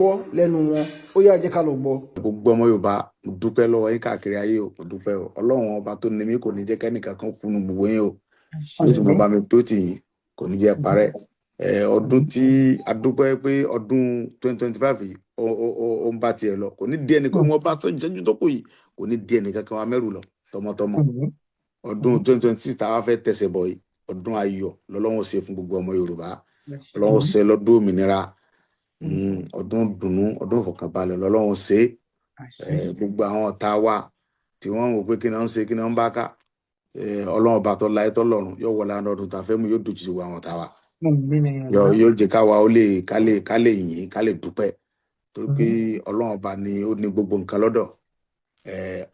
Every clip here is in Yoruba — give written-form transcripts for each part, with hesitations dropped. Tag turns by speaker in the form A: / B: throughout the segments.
A: Gbọ́ lẹ́nu wọn. Ó yá, jẹ́ ká lọ gbọ́.
B: Gbogbo ọmọ Yorùbá, mo dúpẹ́ lọ́wọ́ yín káàkiri ayé o. Mo dúpẹ́ o. Ọlọ́run Ọba tó ní mí kò ní jẹ́ kẹ́nìkan kan kúnnu gbogbo yín o. Yóò sì mọ bá mi tó tì yín, kò ní jẹ́ parẹ́. Ọdún tí a dúpẹ́ pé ọdún 2025 yìí ó ń bá tiẹ̀ lọ, kò ní di ẹnìkan wọn bá ṣẹ́jú tó kù yìí, kò ní di ẹnìkan kan wa mẹ́rù lọ tọmọtọmọ. Ọdún 2026 tá a wá fẹ́ tẹ̀sẹ̀ bọ̀ yìí, ọdún ayọ̀ lọ́lọ́run ṣe fún gbogbo ọmọ Yorùbá. Ọlọ́run ṣe lọ́dún òmìnira, ọdún dùnnú, ọdún ìfọ̀kànbalẹ̀ lọ́lọ́run ṣe. Gbogbo àwọn ọ̀tá wa tí wọ́n ń wò pé kí ni wọ́n ń ṣe, kí ni wọ́n ń bá ká, Ọlọ́run Ọba tó láyé tó lọ́run yóò wọlé àwọn ọdún tá a fẹ́ mú, yóò dojú ti àwọn ọ̀tá wa, yóò jẹ́ káwa ó lè ká lè yìn, ká lè dúpẹ́, torí pé Ọlọ́run Ọba ni ó ní gbogbo nǹkan lọ́dọ̀.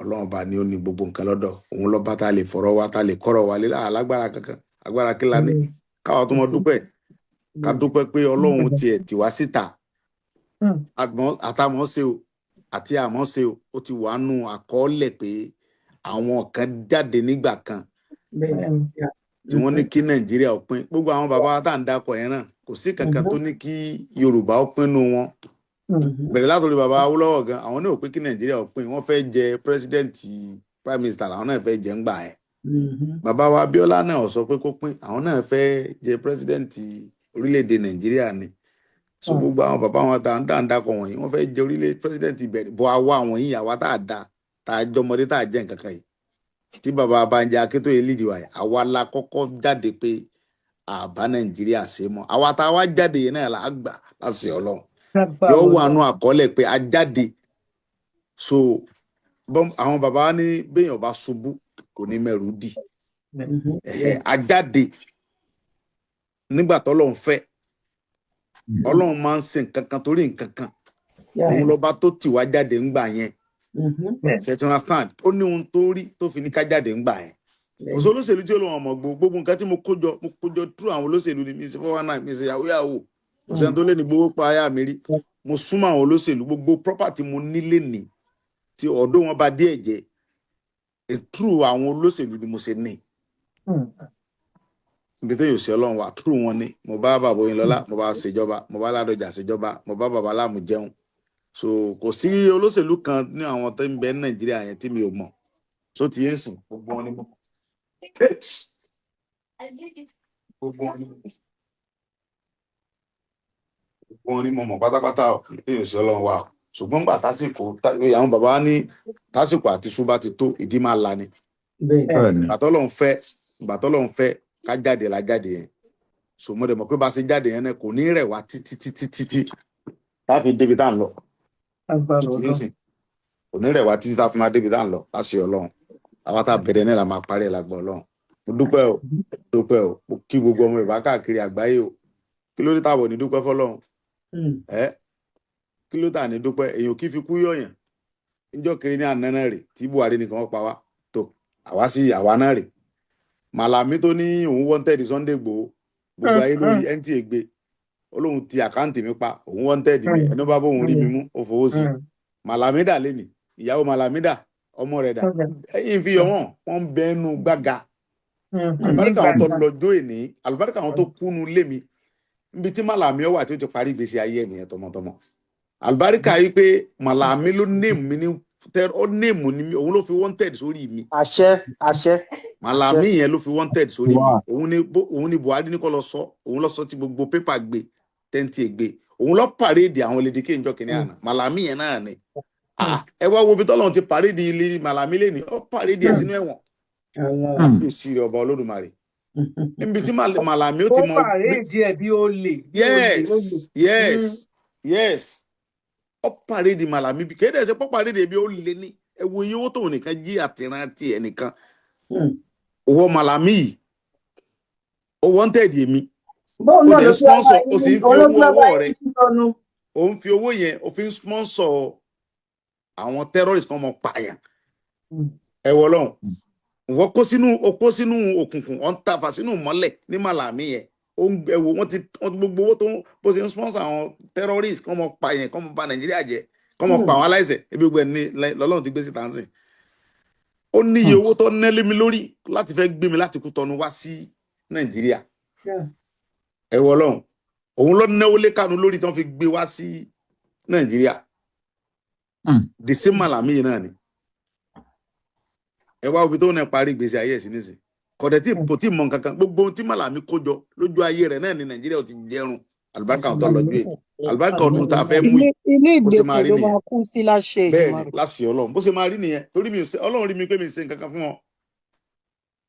B: Ọlọ́run Ọba ni ó ní gbogbo nǹkan lọ́dọ̀. Òun lọ́ba tá a lè fọ̀rọ̀ wa, tá a lè kọ́rọ̀ wa lé alágbára kankan. Agbára kí la ní káwa tó mọ dúpẹ́? Ká dúpẹ́ pé Ọlọ́run tiẹ̀ tì wá síta. Àtàmọ́ ṣe o àti àmọ́ ṣe o, ó ti wà nù àkọọ́lẹ̀ pé àwọn kan jáde nígbà kan tí wọ́n ní kí Nàìjíríà ó pín. Gbogbo àwọn bàbá wa tá à ń dákọ̀ yẹn náà, kò sí kankan tó ní kí Yorùbá ó pín nù wọn. Bẹ̀rẹ̀ látòrí bàbá Awólọ́wọ̀ gan, àwọn náà ò pé kí Nàìjíríà ó pín. Wọ́n fẹ́ jẹ president, prime minister làwọn náà fẹ́ jẹ ńgbà yẹn. Bàbá wa Abíọ́lá náà ò sọ pé kó pín. Àwọn náà fẹ́ jẹ president orílẹ̀-èdè Nàìjíríà ni. So gbogbo àwọn bàbá wọn tá à ń dákọ̀ wọ̀nyí, wọ́n fẹ́ jẹ orílẹ̀ president ìbẹ̀rẹ̀ bọ́. Àwa àwọn yìí, àwa tá a da, tá a jọmọdé, tá a jẹ́ nǹkan kan yìí, tí bàbá Bánjí Akíntóyè lídìí wa yìí, àwa la kọ́kọ́ jáde pé àbá Nàìjíríà ṣe mọ́. Àwa tá a wá jáde yìí náà là á gbà láti Ọlọ́run yóò wà nù àkọọ́lẹ̀ pé a jáde. So àwọn bàbá wa ní béèyàn bá ṣubú, kò ní mẹ́rù dì. A jáde nígbà tọ́lọ́run fẹ́. Ọlọ́run máa ń ṣe nǹkan kan torí nǹkan kan. Òun lọ́ba tó tì wá jáde ńgbà yẹn. Ṣe ti understand? Ó ní ohun tó rí tó fi ní ká jáde ńgbà yẹn. Kò sí olóṣèlú tí ó lóun ọmọ gbogbo nǹkan tí mo kó jọ, mo kó jọ through àwọn olóṣèlú ni. Mi ṣe 419, mi ṣe yahoo yahoo, kò sẹ́ni tó lé ní gbowó pa aya mi rí. Mo súnmọ́ àwọn olóṣèlú. Gbogbo property mo nílé ní tí ọ̀dọ́ wọn bá díẹ̀ jẹ́, through àwọn olóṣèlú ni mo ṣe ní. Ibi tó yóò ṣe Ọlọ́run wà through wọn ni. Mo bá bàbá Oyinlọ́lá, mo bá ṣèjọba, mo bá Ládọjà ṣèjọba, mo bá bàbá Láàmú jẹun. So kò sí olóṣèlú kan ní àwọn tó ń bẹ ní Nàìjíríà yẹn tí mi ò mọ̀. So ti yẹn sìn, gbogbo wọn ni mo gbogbo wọn ni mo mọ̀ pátápátá o. Tí yóò ṣe Ọlọ́run wà o. Ṣùgbọ́n gbà tásìkò àwọn bàbá wa ní tásìkò àti ṣúbà ti tó, ìdí máa la ni. Gbàtọ́lọ́run fẹ́ ká jáde la jáde yẹn. So mo dẹ̀ mọ̀ pé bá a ṣe jáde yẹn náà, kò ní rẹ̀ wá títí títí títí tá a fi débi tá à ń lọ. Títí nísìn, kò ní rẹ̀ wá títí tá a fi máa débi tá à ń lọ láṣẹ Ọlọ́run. Àwa tá a bẹ̀rẹ̀ náà la máa parí ẹ̀ lágbọ́ Ọlọ́run. Mo dúpẹ́ o, dúpẹ́ o. Mo kí gbogbo ọmọ Yorùbá káàkiri àgbáyé o. Kí ló dé táwọn ò ní dúpẹ́ fọ́lọ́run? Ẹ kí ló tà ní dúpẹ́? Èèyàn kì í fi kú yọ̀yàn. Níjọ́ kiri ní àná náà rè tí Buhari nìkan wọ́n pa wá tó àwa sí àwa náà rè. Màlàmí tó ní òun wanted Sunday Igboho, gbogbo ayé lórí NTA gbé, ó lóun ti account mi pa, òun wanted mi, ẹni bá bóun rí mi mú, ó fowó sí. Màlàmí dà lẹ́nì, ìyàwó Màlàmí dà, ọmọ rẹ̀ dà, ẹ̀yìn fi yọ wọ́n, wọ́n ń bẹ́nu gbága. Àlùbáríkà àwọn tó lọ́jọ́ èní, àlùbáríkà àwọn tó kúnnu lé mi níbi tí Màlàmí ọ wà tí ó ti parí ìgbésí ayé ẹ̀ nìyẹn tọmọtọmọ. Àlùbáríkà yìí pé Màlàmí ló name mi ní ó name ní, òun ló fi wanted sórí mi.
C: Àṣẹ, àṣẹ.
B: Màlàmí yẹn ló fi wanted sórí mi. Òun ni Buhari ní kó lọ sọ, òun lọ sọ tí gbogbo pépà gbé, tẹ́ǹtì gbé, òun lọ parade àwọn Lady K njọ́ kìnìún àná. Màlàmí yẹn náà ni. Ah, ẹ wá wo bí tọ́lọ́run ti parade ilé Màlàmí lẹ́ni, ó parade ẹ̀ sínú ẹ̀wọ̀n. Kábíyèsí rẹ̀ Ọba Olódùmarè, níbi tí Màlàmí ó ti
D: Ó
B: mọ.
D: parade ẹ̀ bí olè, bí olè.
B: Yes, ó parade Màlàmí bí kéde ẹsẹ pọ́ parade bí ó lé ní. Ẹ wo iye owó tóun nìkan jí àtìrántí ẹ nìkan. Owó Màlàmí yìí, ó wanted èmi.
E: Bóun
B: Ó
E: náà
B: dẹ̀
E: ló fi ọba
B: sponsor, ó sì ń fi owó
E: ológun ọba
B: ọwọ́ rẹ̀
E: yìí ti sọnù.
B: Ó ń fi owó yẹn, ó fi ń sponsor àwọn terrorist kan mọ pààyàn. Ẹ wọ lọ́hùn, wọ́n kó sínú, ó kó sínú òkùnkùn, wọ́n ń tafà sínú mọ́lẹ̀ ní Màlàmí yẹn. Ó ń ẹ wo wọ́n ti gbogbo owó tó ń bó ṣe ń sponsor àwọn terrorist kan mọ pààyàn, kan mọ bà Nàìjíríà jẹ́, kan mọ pa àwọn aláìṣẹ̀. Ebi gbogbo ẹ̀ ní lọ́lọ́run ti gbé síta ń sìn. Ó níye owó tó ná lé mi lórí láti fẹ́ gbé mi láti Kútọ́nù wá sí Nàìjíríà. Ẹ wọ lọ́hùn, òun ló náwó lé Kánú lórí tí wọ́n fi gbé wá sí. Nàìjíríà. The same Malami yìí náà ni. Ẹ wá ibi tó náà parí ìgbésí ayé ẹ̀ sí nísìn, kọ̀dẹ̀ tí kò tí mọ nǹkan kan. Gbogbo ohun tí Malami kó jọ lójú ayé rẹ̀ náà ní Nàìjíríà ò ti jẹrun. Àlùbáríkà ọ̀tọ̀ lọ́jọ́ yìí, àlùbáríkà ọdún tá a fẹ́ mú
C: Ilé
B: yìí,
C: ilé
B: bó ṣe máa
C: ìgbèkùn
B: rí
C: ló
B: nìyẹn.
C: Máa kú sí láṣẹ
B: Bẹ́ẹ̀ ni.
C: Èdùmàrè.
B: Láṣẹ Ọlọ́run, bó ṣe máa rí nìyẹn, torí mi ò ṣe, Ọlọ́run rí mi pé mi ṣe nǹkan kan fún wọn,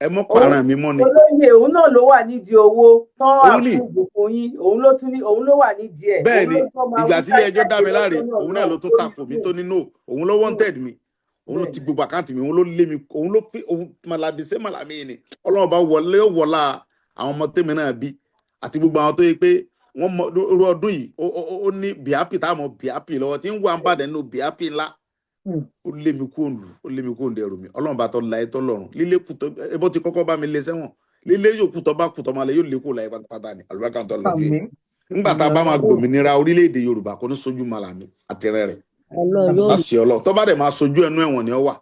B: ẹ mọ́ pààrọ̀ mi mọ́ ni.
E: Olóyè, òun náà ló wà nídìí owó tán
B: Òun ni.
E: Approve fún yín, òun ló tún ní, òun ló wà nídìí ẹ̀.
B: Bẹ́ẹ̀
E: Òun
B: ni.
E: ló tún máa
B: Ìgbà tí
E: wí
B: ilé ẹjọ́ dá mi
E: jáde
B: láre,
E: lọ́jọ́ náà
B: òun náà ló tún
E: lórí
B: takò mí
E: Zoom.
B: tó ní no, òun ló wanted mi, òun ló ti gbogbo account mi, òun ló lé mi, òun ló fi òun Malami ṣé Malami yìí ni. Ọlọ́run bá wọlé, ó wọlá àwọn ọmọ tèmi náà bí àti gbogbo àwọn tó yẹ pé wọ́n mọ irú ọdún yìí, ó ní bíápì táwọn bíápì lọ́wọ́ tí ń wà ń bàdàn nínú bíápì ńlá. Ó lé mi kúrò lù, ó lé mi kúrò ní ẹrù mi. Ọlọ́run bá tọ́ la ẹ tọ́ lọ́rùn lílé kù tó ebó ti kọ́kọ́ bá mi lé sẹ́wọ̀n, lílé yóò kù tó bá kù tó máa lé, yóò lé kù láyé pátápátá ni. Àlùbáríkà tó lọ gbé
D: Àmín.
B: nígbà tá a bá máa gbòmìnira orílẹ̀-èdè Yorùbá, kò ní sojú Malami àtẹrẹ rẹ̀.
F: Ọlọ́run yóò
B: Láṣẹ Ọlọ́run, tó bá dẹ̀ máa sojú ẹnu, ẹ̀wọ̀n ni ó wà.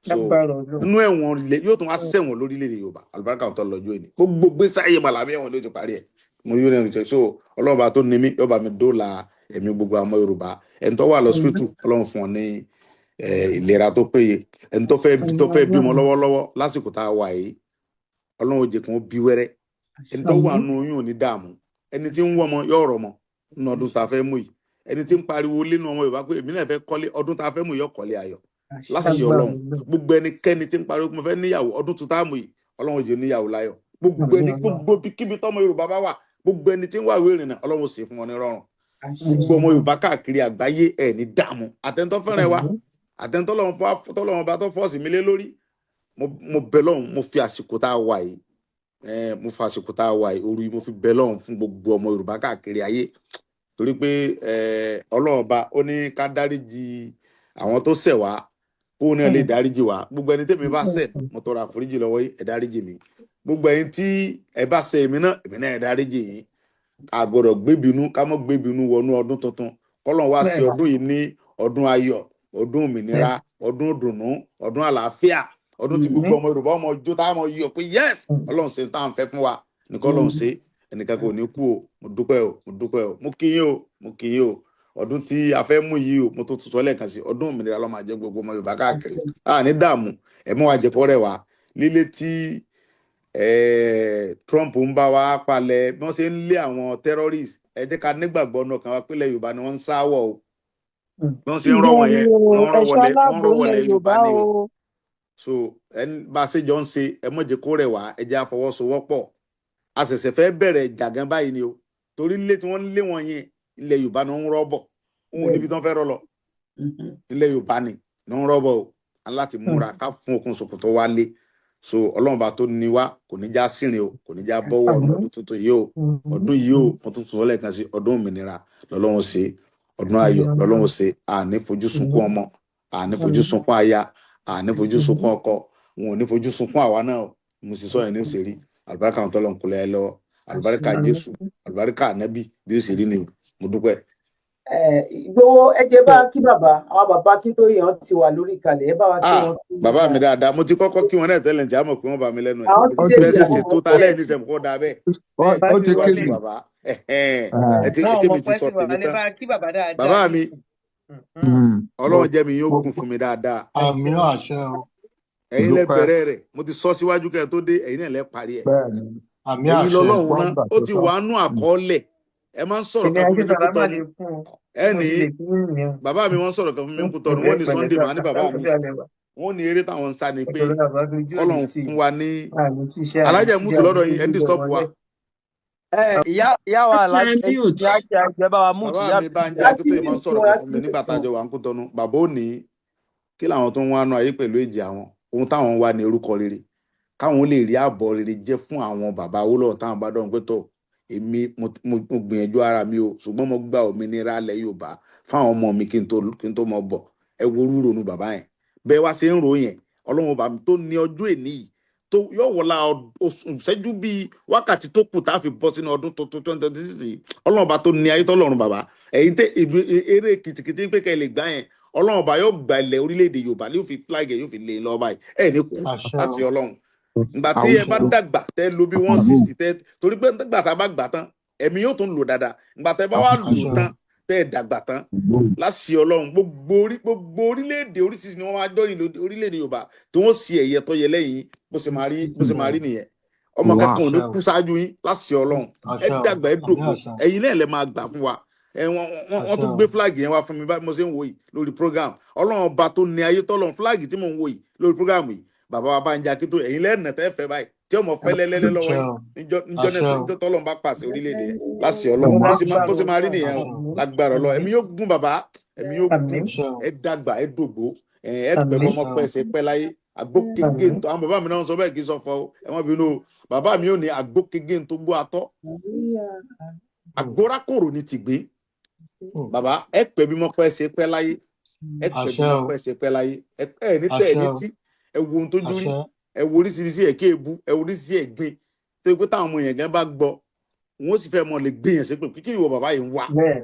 B: So
D: Lágbára Ọlọ́run.
B: inú ẹ̀wọ̀n yóò tún wá sẹ̀wọ̀n lórílẹ̀-èdè Yorùbá. Àlùbáríkà tó lọ́jọ́ ẹni gbogbo gbèsè ayé Malami, ẹ̀wọ̀n ló ti parí ẹ̀. Mo yóò rẹ̀ ṣe. So Ọlọ́run bá tó ní mí, yóò bá mi dóòlà ẹ̀mí gbogbo àwọn Yorùbá. Ẹni tó wà lọ́sípítù, Ọlọ́run fún ọ ní ìlera tó péye. Ẹni tó fẹ́ bímọ lọ́wọ́lọ́wọ́ lásìkò tá a wà yìí, Ọlọ́run ó jẹ́ kí wọ́n bí wẹ́rẹ́. Ẹni tó wà nù oyún ò ní dààmú. Ẹni tí ń wọ́ ọmọ yóò rọ̀ ọmọ nínú ọdún tá a fẹ́ mú yìí. Ẹni tí ń pariwo lẹ́nu ọmọ Yorùbá pé èmi náà fẹ́ kọ́lé, ọdún tá a fẹ́ mú yìí, yóò kọ́lé ayọ̀ láṣìṣe
D: Lágbára
B: Ọlọ́run.
D: Ọlọ́run.
B: Gbogbo ẹnikẹ́ni tí ń pariwo pé mo fẹ́ níyàwó, ọdún tó tá a mú yìí, Ọlọ́run ó jẹ́ níyàwó láyọ̀. Gbogbo ẹni, gbogbo kíbi tọ́mọ Yorùbá bá wà, gbogbo ẹni tí ń wá ìwé ìrìnnà, Ọlọ́run ó ṣe fún wọn ní rọrùn. Gbogbo ọmọ Yorùbá káàkiri àgbáyé, ẹ̀ ní dààmú. Àtẹ̀ntọ́ fẹ́ràn wa, àtẹ̀ntọ́ tọ́lọ́run bá tó force mi lé lórí, mo bẹ̀ lọ́hùn, mo fi àsìkò tá a wà yìí, mo fi àsìkò tá a wà yìí, òru yìí, mo fi bẹ̀ lọ́hùn fún gbogbo ọmọ Yorùbá káàkiri ayé, torí pé Ọlọ́run ọba ó ní ká dáríjì àwọn tó ṣẹ̀ wá, kóun náà lè dáríjì wá. Gbogbo ẹni tẹ́mi bá ṣẹ̀, mo tọrọ àforíjì lọ́wọ́ yín, ẹ dáríjì mi. Gbogbo ẹni tí ẹ bá ṣẹ̀ èmi náà, èmi náà, ẹ dáríjì yín. A gbọ́dọ̀ gbébinú, ká mọ́ gbébinú wọnú ọdún tuntun. Kọ́lọ́n wá sí ọdún yìí ní ọdún ayọ̀, ọdún òmìnira, ọdún ìdùnnú, ọdún àlàáfíà, ọdún tí gbogbo ọmọ Yorùbá ọmọ ọjọ́ tá a mọ yọ̀ pé yes, Ọlọ́run ṣe tá à ń fẹ́ fún wa nìkan. Ọlọ́run ṣe, ẹnìkan kò ní kú o. Mo dúpẹ́ o, mo dúpẹ́ o, mo kí yín o, mo kí yín o. Ọdún tí a fẹ́ mú yìí o, mo tó tuntun lẹ́ẹ̀kan sí, ọdún òmìnira ló máa jẹ́. Gbogbo ọmọ Yorùbá káàkiri, a ní dààmú. Ẹ mọ́ wa jẹ́ kọ́rẹ́ wa lílé tí Trump ń bá wa palẹ̀ bí wọ́n ṣe ń lé àwọn terrorists. Ẹ jẹ́ ká nígbàgbọ́ náà kan wá pínlẹ̀ Yorùbá ni wọ́n ń sáwọ̀ o. Bí wọ́n ṣe ń rọ̀ wọ̀n yẹn, wọ́n ń rọ̀
C: Ẹ̀ṣọ́
B: wọlé, wọ́n ń
C: aláàbò
B: rọ̀ wọlé
C: ilẹ̀
B: Yorùbá
C: Yorùbá
B: ni o.
C: o.
B: So ẹni bá a ṣe jọ ń ṣe, ẹ mọ̀ jẹ́ kó rẹ̀ wá, ẹ jẹ́ àfọwọ́sowọ́pọ̀. A ṣẹ̀ṣẹ̀ fẹ́ bẹ̀rẹ̀ ìjà gan báyìí ni o, torí ilé tí wọ́n ń lé wọn yẹn, ilẹ̀ Yorùbá ni wọ́n ń rọ́ bọ̀. Òun ò níbi tí wọ́n fẹ́ rọ́ lọ, ilẹ̀ Yorùbá ni wọ́n ń rọ́ bọ̀ o. A ní láti múra ká fún okùn ṣòkòtò wa lé. So Ọlọ́run bá tó ní wá, kò ní já sírìn o, kò ní já bọ́wọ́ ọdún tuntun yìí o. Ọdún yìí o, mo tún tún sọ lẹ́ẹ̀kan sí, ọdún òmìnira lọ́lọ́run ṣe, ọdún ayọ̀ lọ́lọ́run ṣe. Àní fojú sunkún ọmọ, àní fojú sunkún aya, àní fojú sunkún ọkọ, wọn ò ní fojú sunkún àwa náà o. Mo sì sọ yẹn ní òṣèré. Àlùbáríkà àwọn tọ́lọ̀ ń kulẹ̀ ẹ lọ́wọ́, àlùbáríkà Jésù, àlùbáríkà ànábì, bí ó ṣe rí ni o. Mo dúpẹ́.
E: Ìgbòho, ẹ jẹ́ bá kí bàbá, àwọn bàbá Akíntóyè, wọn ti wà lórí ìkàlẹ̀, ẹ bá wa kí
B: Ah,
E: wọn.
B: bàbá mi dáadáa, mo ti kọ́kọ́ kí wọn náà tẹ́lẹ̀ tí a mọ̀ pé wọ́n bá mi lẹ́nu ẹ̀.
E: Àwọn ti dé.
B: Bẹ́ẹ̀ sì
E: Ìyàwó
B: ṣètò ta lẹ́yìn ní sẹ́mu kó dáa bẹ́ẹ̀.
D: Ó ti
B: Síwájú
D: kí mi.
B: bàbá, ẹ ti
D: Wọn ò
B: kémi
D: mọ̀
B: ti
D: pé
B: sọ
D: ti wà
B: tèmi
D: ní
B: tán.
D: bá kí bàbá dáadáa
B: Bàbá mi,
D: nísìn.
B: Ọlọ́run jẹ́ mi yóò kún fún mi dáadáa.
G: Àmín, àṣẹ o.
B: Ẹ̀yin lẹ
H: Dúpẹ́.
B: bẹ̀rẹ̀ rẹ̀, mo ti sọ síwájú kẹ́ ẹ tó dé, ẹ̀yin náà lẹ parí ẹ̀.
H: Bẹ́ẹ̀ ni.
G: Àmín,
B: Ẹ̀yin
G: àṣẹ.
B: lọ́lọ́run rán.
H: Wọ́n gbà
B: Ó
H: tó
B: ti
H: tọ́.
B: wà nú àkọọ́lẹ̀. Ẹ máa ń sọ̀rọ̀
D: Èmi
B: kan fún mi ní
D: Akíntọ́lá má
B: Kútọ́nù.
D: lè fún un.
B: Ẹ
D: Mo
B: ní
D: sì lè fún yín nìyẹn.
B: Bàbá mi, wọ́n sọ̀rọ̀ kan fún mi ní Kútọ́nù, wọ́n ní Sunday, màá ní bàbá mi, wọ́n ní eré táwọn ń sá ni pé kọ́lọ́run fún wa ní alájà mútu lọ́dọ̀ yín, ẹ̀ ń disturb wa.
I: Ẹ ìyá wa alájà,
F: Ẹ mute.
I: ìyá kí a bá wa mute.
B: Bàbá
I: Ìyá
B: mi Bánjí Akíntóyè máa ń sọ̀rọ̀ kan fún mi nígbà tá a jọ wà ń Kútọ́nù. Bàbá ò ní kí làwọn tó ń wá nu ayé pẹ̀lú èjì àwọn, ohun táwọn ń wá ní orúkọ rere, káwọn lè rí ààbọ̀ rere jẹ́ fún àwọn bàbá Awólọ́wọ̀ táwọn bá dọ̀hún pé tó èmi mo gbìyànjú ara mi o, ṣùgbọ́n mo gba òmìnira ilẹ̀ Yorùbá fáwọn ọmọ mi kí n tó mọ bọ̀. Ẹ wo rúronú bàbá yẹn, bẹ́ẹ̀ wá ṣe ń ro yẹn. Ọlọ́run bàbá mi tó ní ọjọ́ èní yìí tó yóò wọlá oṣù ìṣẹ́jú bíi wákàtí tó kù tá a fi bọ́ sínú ọdún tuntun 2026 yìí, Ọlọ́run bá tó ní ayé tọ́lọ́run, bàbá ẹ̀yin tẹ eré kìtìkìtì pé kẹ́ ẹ lè gbá yẹn, Ọlọ́run bá yóò gba ilẹ̀ orílẹ̀-èdè Yorùbá, yóò fi flag ẹ̀, yóò fi lé e lọ báyìí. Ẹ̀ ní kú.
G: Àṣẹ
B: Láti
G: o.
B: Ọlọ́run, ìgbà tí ẹ bá dàgbà tẹ lo bí 160 tẹ, torí pé nígbà tá a bá gbà tán, ẹ̀mí yóò tún lò dáadáa. Ìgbà tẹ bá wà lò
G: Àṣẹ.
B: tán. Tẹ́ ẹ dàgbà tán láṣẹ Ọlọ́run, gbogbo orílẹ̀-èdè oríṣiríṣi ni wọ́n wá jọ́yìn orílẹ̀-èdè Yorùbá tí wọ́n sì ẹ̀yẹ tó yẹ lẹ́yìn yín. Bó ṣe máa rí nìyẹn. Ọmọ kankan ò ní
I: Àṣẹ o.
B: kú ṣáájú yín láṣẹ Ọlọ́run. Ẹ
I: Àṣẹ o.
B: dàgbà, ẹ
I: Àmín.
B: dògbò.
I: Àṣẹ.
B: Ẹ̀yin náà lẹ máa gbà fún wa. Ẹ wọ́n
I: Àṣẹ
B: tún
I: o.
B: gbé flag yẹn wá fún mi báyìí, mo ṣe ń wò yìí lórí program. Ọlọ́run ọba tó ní ayé tọ́lọ́run, flag tí mò ń wò yìí lórí program yìí, bàbá wa Bánjí Akíntóyè, ẹ̀yin lẹ́ẹ̀nà tẹ́ fẹ́ báyìí tí ọmọ fẹ́ lẹ́lẹ́lẹ́ lọ́wọ́
I: Àṣẹ
B: yín
I: o.
B: níjọ́ náà
I: Àṣẹ o.
B: tí tọ́lọ́run bá pàṣẹ orílẹ̀-èdè yẹn láṣẹ Ọlọ́run. Bó ṣe máa rí nìyẹn o.
I: Àṣẹ o.
B: Lágbára Ọlọ́run, ẹ̀mí yóò gún bàbá, ẹ̀mí yóò gún.
D: Àmín.
I: Àṣẹ o.
B: Ẹ dàgbà, ẹ dògbò, ẹ pẹ́
D: Àmín.
B: bọ́mọ
I: Àṣẹ o.
B: pẹ́ ṣe pẹ́ láyé. Àgbo kége
D: Àmín.
B: ń tó àwọn bàbá mi náà sọ bẹ́ẹ̀, kì í sọ fọ o, ẹ má bínú o. Bàbá mi ò ní àgbo kége ń tó gbó atọ́, àgbórákòrò ní tìgbín. Bàbá, ẹ pẹ́ bí mo pẹ́ ṣe pẹ́ láyé, ẹ pẹ́ bí
I: Àṣẹ
B: mo
I: o.
B: pẹ́ ṣe pẹ́ láyé. Ẹ ẹ ní tẹ́ ẹ
I: Àṣẹ
B: ní
I: o.
B: tí ẹ wo ohun tójú rí,
I: Àṣẹ.
B: ẹ wo oríṣiríṣi ẹ̀kẹ́ èbú, ẹ wo oríṣiríṣi ẹ̀gbin tó yẹ pé táwọn ọmọ yẹn gan bá gbọ́, wọn ó sì fẹ́ mọ lè gbé yẹn sípò kí ìwọ bàbá yìí ń wá.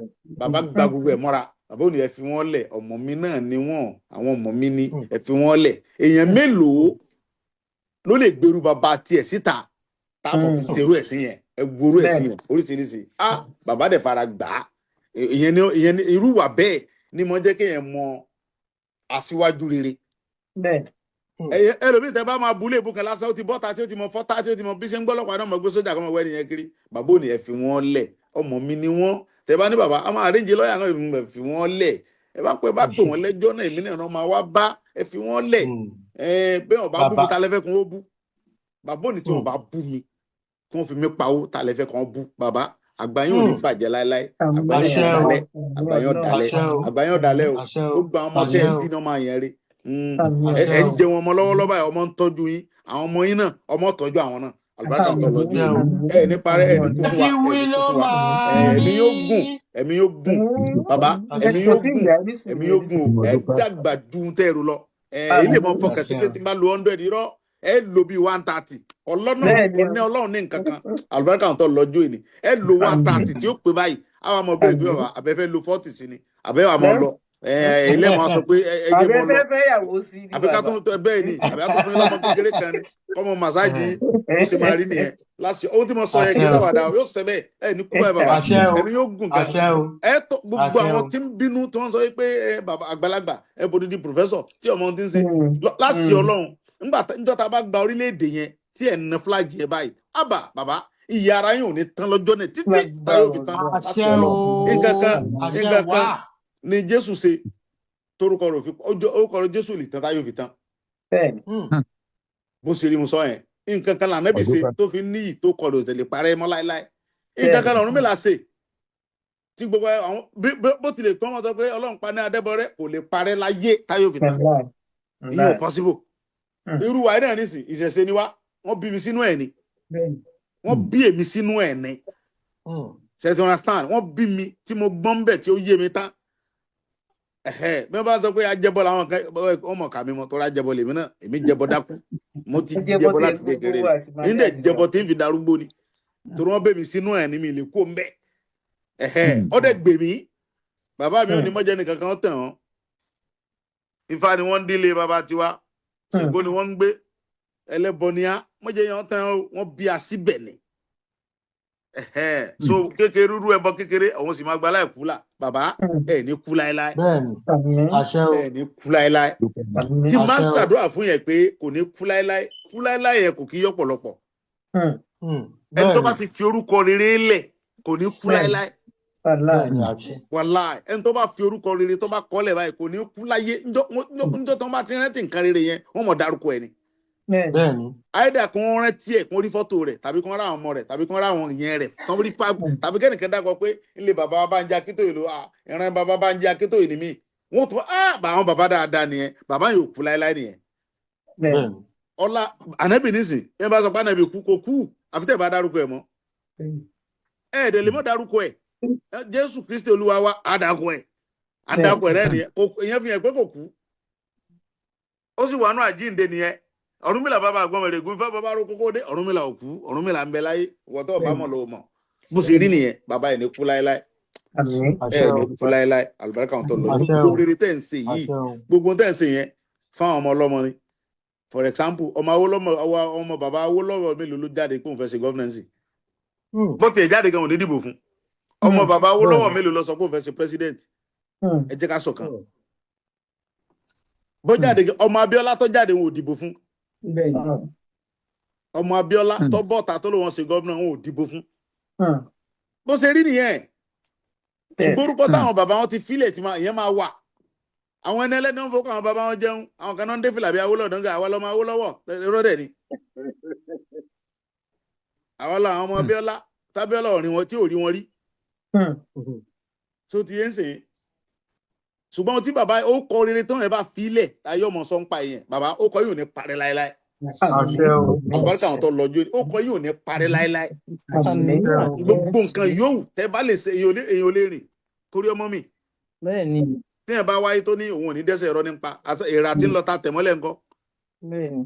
B: Bàbá gba gbogbo ẹ̀ mọ́ra. Bàbá ò ní ẹ fi wọ́n lẹ̀, ọmọ mi náà ni wọ́n, àwọn ọmọ mi ni, ẹ fi wọ́n lẹ̀. Èèyàn mélòó ló lè gbèrú bàbá tiẹ̀ síta táwọn fi ṣerú ẹ̀ sí yẹn? Ẹ gbórú ẹ̀ sí yẹn oríṣiríṣi. Ah, bàbá dẹ̀ fara gbà á. Ìyẹn ni irú wà bẹ́ẹ̀ ni mo jẹ́ kéèyàn mọ aṣíwájú rere. Ẹyẹ ẹlòmíì tẹ bá máa bu ilé ìbùkún lásán, ó ti bọ́ta tí ó ti mọ fọ́tá tí ó ti mọ bí ṣe ń gbọ́lọ́pàá náà mọ̀ gbé sójà kọ́ mọ̀ wẹ́ nìyẹn kiri. Bàbá ò ní ẹ fi wọ́n lẹ̀, ọmọ mi ni wọ́n. Tẹ bá ní bàbá a máa arrange lọ́ọ̀yà náà, ẹ fi wọ́n lẹ̀. Ẹ bá pẹ́ bá pè wọ́n lẹ́jọ́ náà, èmi náà máa wá bá, ẹ fi wọ́n lẹ̀. Ẹ bẹ́ẹ̀ wọ́n bá bú mi,
I: Bàbá.
B: ta lẹ́fẹ́ kún ó bú? Bàbá ò ní tí wọ́n bá bú mi kí wọ́n fi mí pawó, ta lẹ́fẹ́ kan bú? Bàbá, àgbà yín ò ní bàjẹ́ láéláé. Àgbà yín
I: Àṣẹ
B: ò
I: o.
B: dalẹ̀, àgbà yín ò dalẹ̀,
I: Àṣẹ o.
B: àgbà yín ò dalẹ̀ o.
I: Àṣẹ o.
B: Gbogbo àwọn ọmọ tẹ́
I: Àṣẹ
B: ẹ
I: o.
B: bí náà máa yẹn rí.
I: Àṣẹ
B: Ẹ ń
I: o.
B: jẹun ọmọ lọ́wọ́lọ́wọ́ báyìí, ọmọ ń tọ́jú yín, àwọn ọmọ yín náà, ọmọ tọ́jú àwọn náà. Àlùbáríkà tó lọ́jọ́
I: Àṣẹ o.
B: yìí, ẹ ní parẹ́, ẹ ní kú fún
I: Ti
B: wa, ẹ
I: wí
B: ní kú
I: ló
B: fún wa.
I: máa
B: Ẹ̀mí
I: rí.
B: yóò gùn, ẹ̀mí yóò gùn bàbá, ẹ̀mí
D: Kò
B: yóò
D: tí ì
B: gùn,
D: yá, ní sùúrù,
B: ẹ̀mí
D: ní
B: yóò gùn
D: sùúrù.
B: o. Ẹ dàgbà ju tẹ́ ẹ rò lọ. Ẹ ilé mọ fọkàn sí
I: Àṣẹ
B: pé
I: o.
B: tí n bá lo 100 irọ́, ẹ lo bíi 130 ọlọ́nà
D: Bẹ́ẹ̀ni o.
B: ọ̀nẹ́ Ọlọ́run ní nǹkan kan. Àlùbáríkà tó lọ́jọ́ ìní, ẹ lo 130 tí ó pé báyìí, àwọn ọmọ bẹ́ẹ̀ pé bàbá àbẹ́fẹ́ lo 40 sí ni àbẹ́ wà mọ́ lọ. Ẹ ilé mọ́ sọ pé ẹ jẹ́ mọ́ lọ.
D: Àbẹ́fẹ́ fẹ́yàwó sí ní
B: Àbí ká
D: bàbá.
B: tó bẹ́ẹ̀ ni, àbí ká tó fún yín lọ́mọ kékeré kan ni kọ́mọ massage yín. Bó ṣe máa rí nìyẹn láti ohun tí mo sọ yẹn, kí
I: Àṣẹ o.
B: sáwàdà yóò ṣẹ bẹ́ẹ̀. Ẹ ní kú báyìí bàbá,
I: Àṣẹ o.
B: ẹ̀mí yóò gùn gan.
I: Àṣẹ o.
B: Ẹ tó gbogbo
I: Àṣẹ
B: àwọn
I: o.
B: tí ń bínú tí wọ́n sọ pé ẹ bàbá àgbàlagbà, ẹ bòdìdí professor tí ọmọ ti ń ṣe láti Ọlọ́run nígbà níjọ́ tá a bá gba orílẹ̀-èdè yẹn tí ẹ̀ ń na flag yẹn báyìí, àbà bàbá, ìyá ara yín ò ní tán lọ́jọ́ náà títí táyọ̀ fi tán láti
I: Àṣẹ
B: Ọlọ́run.
I: o.
B: Nǹkan kan,
I: Àṣẹ
B: nǹkan
I: wà.
B: kan ni Jésù ṣe torúkọ rẹ̀ fi orúkọ rẹ̀ Jésù lè tán táyọ̀ fi tán. Bó ṣe rí mo sọ yẹn. Nǹkan kan lànàbì ṣe tó fi níyì tó kọ rẹ̀ ò tẹ̀lé parẹ́ mọ́ láéláé. Nǹkan kan l'Ọ̀rúnmìlà ṣe tí gbogbo àwọn bó tilẹ̀ kí wọ́n sọ pé Ọlọ́run pa ní Adébọrẹ́, kò lè parẹ́ láyé táyọ̀ fi tán. Ìyẹn ò possible. Irú wa náà nísìn, ìṣẹ̀ṣe ni wá, wọ́n bí mi sínú ẹ̀ ni, wọ́n bí èmi sínú ẹ̀ ni. Ṣe ti understand? Wọ́n bí mi tí mo gbọ́n bẹ̀ tí ó yé mi tán. Ẹ̀hẹ́, bí wọ́n bá sọ pé ajẹbọ làwọn kan, wọ́n mọ̀ ká mi mọ̀ tọ́ra ajẹbọ lèmi náà. Èmi jẹbọ dákú, mo ti jẹbọ láti kékeré ni, ní dẹ̀ jẹbọ tí ń fi darúgbó ni, torí wọ́n bẹ̀ mí sínú ẹ̀ ni, mi lè kó ń bẹ̀. Ẹ̀hẹ́, ó dẹ̀ gbè mí. Bàbá mi ò ní mọ́jẹ́ nìkan kan tàn án. Ifá ni wọ́n ń dílé bàbá tiwa, Ṣàngó ni wọ́n ń gbé, ẹlẹ́bọ ni á mọ́jẹ́ yẹn tàn án, wọ́n bí a síbẹ̀ ni. Ẹ̀hẹ́, so kékeré rúrú ẹbọ kékeré, àwọn sì máa gba láì kú là. Bàbá, ẹ ní kú láéláé.
I: Bẹ́ẹ̀ni. Àṣẹ o.
B: Ẹ ní kú láéláé. Tí máa ń
I: Àṣẹ o.
B: ṣàdúrà fún yẹn pé kò ní kú láéláé, kú láéláé yẹn kò kí yọ̀pọ̀lọpọ̀. Ẹni tó bá ti fi orúkọ rere lẹ̀ kò ní kú láéláé.
I: Bẹ́ẹ̀ni, àṣẹ.
B: Wàláì, ẹni tó bá fi orúkọ rere tó bá kọ́lẹ̀ báyìí kò ní kú láyé. Njọ́ tó bá ti rántí nǹkan rere yẹn, wọ́n mọ̀ dárúkọ ẹ̀ ni.
I: Bẹ́ẹ̀ni.
B: Àìdá kí wọ́n rántí ẹ̀, kí wọ́n rí fọ́tò rẹ̀, tàbí kí wọ́n rá àwọn ọmọ rẹ̀, tàbí kí wọ́n rá àwọn yẹn rẹ̀ tán rí pa, tàbí kẹ́nìkan dákọ̀ pé ilé bàbá wa Bánjí Akíntóyè ló ìran bàbá Bánjí Akíntóyè ni mí. Wọ́n tún á bá àwọn bàbá dáadáa nìyẹn, bàbá yóò kú láéláé nìyẹn.
I: Bẹ́ẹ̀ni.
B: Ọlá ànábì nísìn, ẹ bá sọ pé ànábì kú, kò kú, àfi tẹ́ ẹ bá dárúkọ ẹ̀ mọ́. Ẹ ẹ̀dẹ̀ lè mọ́ dárúkọ ẹ̀. Jésù Kristi Olúwa wa, àdàkọ ẹ̀, àdàkọ ẹ̀ rẹ̀ nìyẹn. Kò ìyẹn fi hàn pé kò kú, ó sì wà nù àjíǹde nìyẹn. Ọ̀rúnmìlà bàbá àgbọ̀n rẹ̀ gún ifá bàbá ro kókó dé. Ọ̀rúnmìlà ò kú, Ọ̀rúnmìlà ń bẹ láyé. Ìwọ tó bá mọ̀ ló mọ̀. Bó ṣe rí nìyẹn. Bàbá ẹ̀ ní kú láéláé,
I: Àṣẹ
B: ẹ̀
I: o.
B: ní kú láéláé. Àlùbáríkà tó lọ,
I: Àṣẹ o.
B: gbogbo rere tẹ́ ń ṣe yìí,
I: Àṣẹ o.
B: gbogbo tẹ́ ń ṣe yẹn fáwọn ọmọ ọlọ́mọ ni. For example, ọmọ Awólọ́wọ̀, ọmọ bàbá Awólọ́wọ̀ mélòó ló jáde pé òun fẹ́ ṣe governance? Bó tiẹ̀ jáde gan, ò ní dìbò fún. Ọmọ bàbá Awólọ́wọ̀
I: Bẹ́ẹ̀ni.
B: mélòó lọ sọ pé òun fẹ́ ṣe president? Ẹ jẹ́ ká ṣọ̀kan. Bó jáde, ọmọ Abíọ́lá tó jáde, wọn ò dìbò fún. Ọmọ Abíọ́lá tó bọ́ta tó ló wọn ṣe gómìnà, wọn ò dìbò fún. Bó ṣe rí nìyẹn. Ṣùgbọ́n orúkọ táwọn bàbá wọn ti fílẹ̀ tí ìyẹn máa wà, àwọn ẹni ẹlẹ́ni wọn fọkàn àwọn bàbá wọn jẹun. Àwọn kan náà ń dé fìlà bí Awólọ́wọ̀ dọ́ngà, àwa lọ́mọ Awólọ́wọ̀. Irọ́ dẹ̀ ni. Àwa lọ àwọn ọmọ Abíọ́lá tábíọ́lá ọ̀rìn wọn tí ò rí wọn rí tó ti yé ń sìn. Ṣùgbọ́n ohun tí bàbá ó kọ rere tán ẹ bá fílẹ̀ ayé ọmọ sọ ń pa ìyẹn, bàbá ó kọ yóò ní parẹ́ láéláé.
I: Àṣẹ o.
B: Àbúrò àwọn tó lọ́jọ́ ó kọ yóò ní parẹ́ láéláé.
D: Àmín.
B: Gbogbo nǹkan yòówù tẹ bá lè ṣe, èèyàn ò lè rìn kórí ọmọ mi.
D: Bẹ́ẹ̀ni.
B: Téèyàn bá wáyé tó ní òun ò ní dẹ́ṣẹ̀, ẹ̀rọ nípa èrà tí ń lọ ta tẹ̀mọ́lẹ̀ ńkọ́?
D: Bẹ́ẹ̀ni.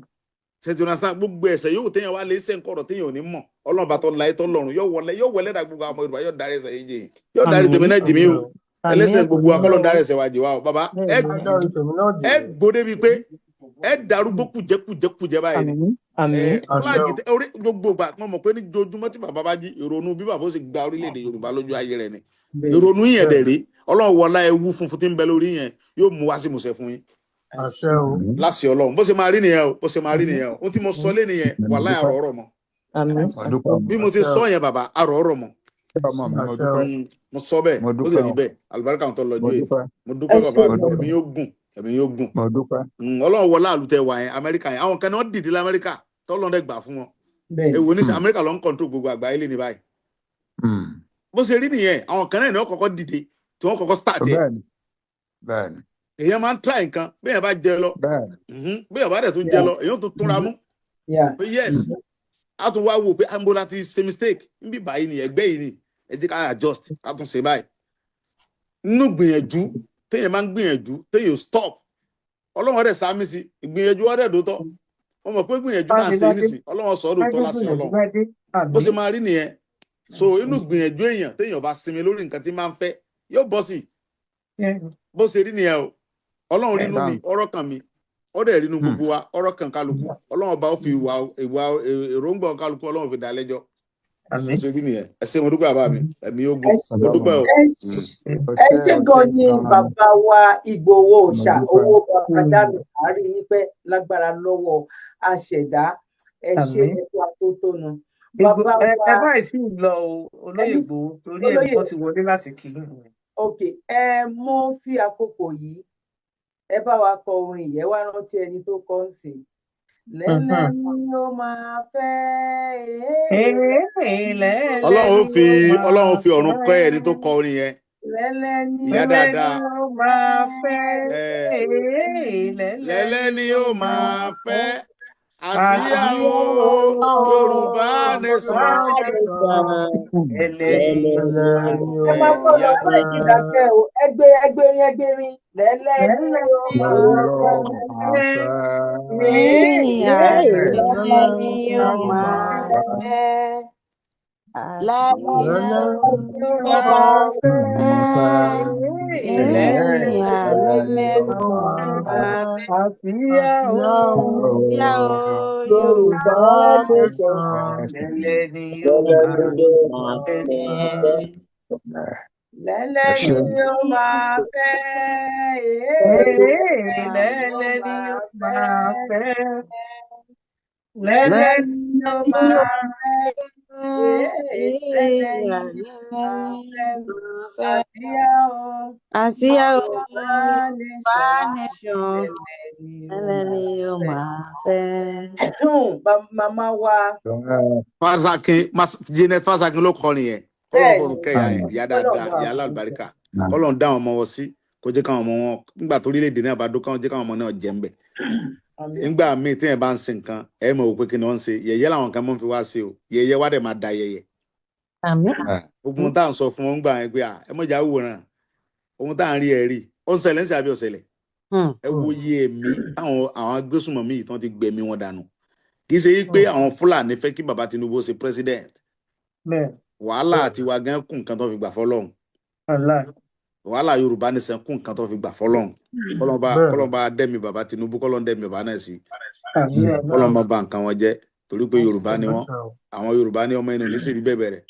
B: Ṣètìlásán gbogbo ẹ̀ṣẹ̀ yòówù téèyàn wá lè ṣe ńkọ̀rọ̀ téèyàn ò ní mọ̀, Ọlọ́run bá tó láyé tó lọ́run yóò wọlé, yóò wọlé dà gbogbo àwọn ọmọ Yorùbá, yóò darí ẹ̀ṣẹ̀ yìí jìn, yóò darí tèmi náà jì mí o. Ẹlẹ́ṣẹ̀ gbogbo wa, kọ́lọ́n darí ẹ̀ṣẹ̀ wa jì wá o. Bàbá, ẹ
I: Adarí tèmi náà jì
B: ẹ
I: mí.
B: gbódé bíi pé ẹ darúgbó kùjẹkùjẹkùjẹ báyìí ni.
D: Àmín.
B: Ẹ flag orí gbogbo ìgbà wọn mọ̀ pé ní jojúmọ́ tí bàbá bá jí, ìrònú bí bàbá ó sì gba orílẹ̀-èdè Yorùbá lójú ayé rẹ̀ ni ìrònú yẹn dẹ̀ rí. Ọlọ́run wọlá ewu funfun tí ń bẹ lórí yẹn, yóò mú wá sí ìmúṣẹ fún yín.
I: Àṣẹ o.
B: Láṣẹ Ọlọ́run, bó ṣe máa rí nìyẹn o, bó ṣe máa rí nìyẹn o. Ohun tí mo sọ lé nìyẹn, wàláhì, àrọ̀ ọ̀rọ̀ mọ́.
D: Àmín.
C: Mo dúpẹ́.
B: Bí mo ti
I: Àṣẹ o.
B: sọ yẹn, bàbá, àrọ̀ ọ̀rọ̀ mọ́.
C: Ọmọ mi, mo
I: Àṣẹ o.
C: dúpẹ́.
B: Mo sọ bẹ́ẹ̀.
C: Mo
B: Ó sì
C: dúpẹ́
B: rí
C: o.
B: bẹ́ẹ̀. Àlùbáríkà tó lọ
C: Mo
B: jó yìí.
C: dúpẹ́.
B: Mo dúpẹ́,
E: Ẹ
B: bàbá
E: ṣé
B: mi.
C: Mo
B: Ẹ̀mí
C: dúpẹ́.
B: yóò gùn, ẹ̀mí yóò gùn.
C: Mo dúpẹ́.
B: Ọlọ́run wọlá àlùtẹ̀ wà yẹn, Amẹ́ríkà yẹn, àwọn kan ní wọ́n dìde lamẹ́ríkà tọ́lọ́run dẹ̀ gbà fún wọn. Èwo ní Amẹ́ríkà ló ń control gbogbo àgbáyé lé ní báyìí. Bó ṣe rí nìyẹn. Àwọn kan náà ní wọ́n kọ́kọ́ dìde tí wọ́n kọ́kọ́ start ẹ̀.
C: Bẹ́ẹ̀ni, bẹ́ẹ̀ni.
B: Èèyàn máa ń try nǹkan, bẹ́ẹ̀ bá jẹ lọ, bẹ́ẹ̀ bá dẹ̀ tún jẹ lọ, èèyàn tún túnra mú pé yes, a tún wá wò pé ambo láti ṣe mistake níbí báyìí ni, ẹgbẹ́ yìí ni, ẹ jẹ́ ká adjust, ká tún ṣe báyìí. Nínú gbìyànjú téèyàn máa ń gbìyànjú, téèyàn stop, Ọlọ́run rẹ̀ sáámi sí ìgbìyànjú ọ̀rẹ́ dòótọ́. Wọ́n mọ̀ pé gbìyànjú náà ṣe nísìn, Ọlọ́run sọ ọ́ dòótọ́ láti Ọlọ́run. Bó ṣe máa rí nìyẹn. So inú gbìyànjú èèyàn, téèyàn bá sinmi lórí nǹkan tí máa ń fẹ́, yóò bọ́ sí. Bó ṣe rí nìyẹn o. Ọlọ́run rínú mi, ọ̀rọ̀ kan mi, ó dẹ̀ rínú gbogbo wa, ọ̀rọ̀ kan kálukú. Ọlọ́run ọba ó fi ìwà ìwà èròǹgbà kálukú, Ọlọ́run fi dá lẹ́jọ́. Bó ṣe rí nìyẹn. Ẹ ṣé, mo dúpẹ́, bàbá mi, ẹ̀mí yóò gùn, mo dúpẹ́ o.
E: Ẹ ṣé gan ni, bàbá wa Ìgbòho Òòṣà, owó bàbá dànù àárín yín pẹ́ lágbára lọ́wọ́ àṣẹ̀dá. Ẹ ṣé, ẹkú àtótónu, bàbá wa.
D: Ẹ báyìí sì lọ o, olóyè Ìgbòho, torí ẹnì kan ti wọlé láti kí i.
E: Ok, ẹ mo fi àkókò yìí, ẹ bá wa kọ orin yẹn wá, rántí ẹni tó kọ ń sìn. Lẹ́lẹ́ ni ó máa fẹ́.
B: Ọlọ́run fi ọ̀run kẹ́ ẹni tó kọ orin yẹn.
E: Lẹ́lẹ́ ni
B: Ìyá dáadáa.
D: Ó máa fẹ́.
B: Lẹ́lẹ́ ni ó máa fẹ́ àsíá o, Yorùbá nation.
E: Ẹ máa gbọ́ lọ, ẹ má jí dákẹ́ o. Ẹgbẹ́ ẹgbẹ́rin ẹgbẹ́rin, lẹ́lẹ́ ni ó máa fẹ́.
F: Lẹ́lẹ́ ni ó máa fẹ́. Lẹ́lẹ́ ni ó máa fẹ́. Lẹ́lẹ́ ni ó máa fẹ́.
D: Àsíá o.
F: Àsíá o.
I: Yorùbá nation.
D: Lẹ́lẹ́ ni ó máa fẹ́.
E: Lẹ́lẹ́ ni ó máa fẹ́.
D: Lẹ́lẹ́ ni ó máa fẹ́.
E: Lẹ́lẹ́ ni ó máa fẹ́. Lẹ́lẹ́ ni ó máa fẹ́. Àsíá o.
F: Àsíá o.
E: Yorùbá
F: Yorùbá nation.
E: Lẹ́lẹ́
F: Lẹ́lẹ́ ni ó máa fẹ́.
E: Màmá wa.
B: Fásakin, Janet Fásakin ló kọrin yẹn. Kọ́lọ́n fọ̀run kẹ́yà yẹn, ìyá dáadáa, ìyá alálùbáríkà. Kọ́lọ́n dá àwọn ọmọ wọn sí, kó jẹ́ káwọn ọmọ wọn nígbà tó orílẹ̀-èdè náà bá dó, káwọn jẹ́ káwọn ọmọ náà jẹ́ ń bẹ̀. Nígbà míì téèyàn bá ń ṣe nǹkan, ẹ mọ̀ wò pé kí ni wọ́n ń ṣe, yẹ̀yẹ́ làwọn kan mọ́ ń fi wá sí o, yẹ̀yẹ́ wá dẹ̀ máa da yẹ̀yẹ́. Gbogbo ohun tá à ń sọ fún wọn gbà yẹn pé ẹ mọ̀jà wòran, ohun tá à ń rí ẹ rí, ó ń ṣẹlẹ̀ ń ṣe àbí ó ṣẹlẹ̀. Ẹ wo iye ẹ̀mí táwọn àwọn agbésùnmọ̀mí yìí tán ti gbẹ̀mí wọn dànù. Kì í ṣe pé àwọn Fúlàní fẹ́ kí bàbá Tinubu ṣe president. Wàhálà àti wa gan kún nǹkan tó fi gbà fọ́lọ́run. Wàhálà Yorùbá nìsan kún nǹkan tó fi gbà fọ́lọ́run. Kọ́lọ́n bá dẹ́mi bàbá Tinubu, kọ́lọ́n dẹ́mi bàbá náà sí, kọ́lọ́n bá ba nǹkan wọn jẹ́, torí pé Yorùbá ni wọ́n. Àwọn Yorùbá ní ọmọ ẹni ò ní sì rí bẹ́ẹ̀ bẹ̀rẹ̀.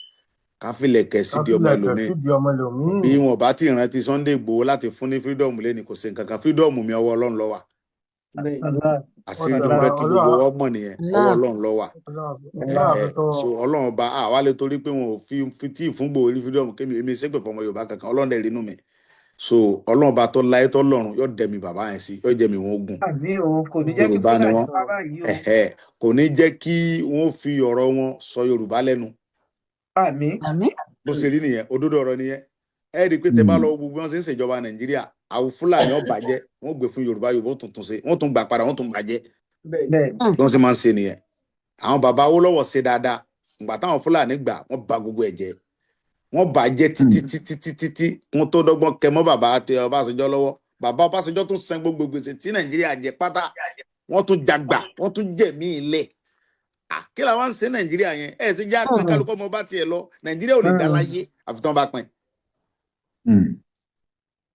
B: Ká filẹ̀kẹ̀ sídìí ọmọ
I: Káfílẹ̀kẹ̀
B: ẹlòmíì.
I: sídìí ọmọ ẹlòmíì.
B: Bí wọn bá ti rántí Sunday Igboho láti fún ní freedom lẹ́ni, kò sí nǹkan kan. Freedom mi, ọwọ́ Ọlọ́run ló wà.
D: Allah.
B: Àṣírí
I: Wọ́n
B: tí
I: ti
B: mo
I: máa
B: fẹ́ kí gbogbo
I: Ọlọ́run
B: wa mọ̀ nìyẹn, ọwọ́
F: Allah.
B: Ọlọ́run ló wà.
I: Ọlọ́run
B: Ẹ
I: Ọlọ́run
B: ẹ
I: àfi tó
B: so Ọlọ́run ọba àwa lè torí pé wọn ò fi tí fún Igboho ní freedom, kémi èmi ṣépè fọmọ Yorùbá kankan. Ọlọ́run dẹ̀ rínú mi. So Ọlọ́run ọba tó láyé tó lọ́run yóò dẹ̀mí bàbá yẹn sí, yóò jẹ́mi wọn ogun.
D: Àmín o, kò ní jẹ́ kí
B: Yorùbá ni
D: Fúlàní
B: wọ́n.
D: pa báyìí o.
B: Ẹ̀hẹ́, kò ní jẹ́ kí wọ́n fi ọ̀rọ̀ wọn sọ Yorùbá lẹ́nu.
D: Àmín.
F: Àmín.
B: Bó ṣe rí nìyẹn, òdodo ọ̀rọ̀ nìyẹn. Ẹ rí i pé tẹ bá lọ wo gbogbo bí wọ́n ṣe ń ṣèjọba Nàìjíríà, àwọn Fúlàní ó bàjẹ́, wọ́n gbé fún Yorùbá, Yorùbá ó tuntun ṣe, wọ́n tún gbà padà, wọ́n tún bàjẹ́.
D: Bẹ́ẹ̀ ni.
B: Bí wọ́n ṣe máa ń ṣe nìyẹn. Àwọn bàbá Awólọ́wọ̀ ṣe dáadáa, ìgbà táwọn Fúlàní gbà, wọ́n ba gbogbo ẹ̀ jẹ́, wọ́n bàjẹ́ títí títí títí tí wọ́n tó dọ́gbọ́n kẹ mọ́ bàbá àti Ọbásanjọ́ lọ́wọ́. Bàbá Ọbásanjọ́ tún san gbogbo gbèsè tí Nàìjíríà jẹ pátá, wọ́n tún jagbà, wọ́n tún jẹ̀mí ilẹ̀. Kí làwọn ń ṣe Nàìjíríà yẹn? Ẹ ṣe já pín, kálukọ́ ọmọ bá tiẹ̀ lọ. Nàìjíríà ò lè dá láyé àfi tí wọ́n bá pín.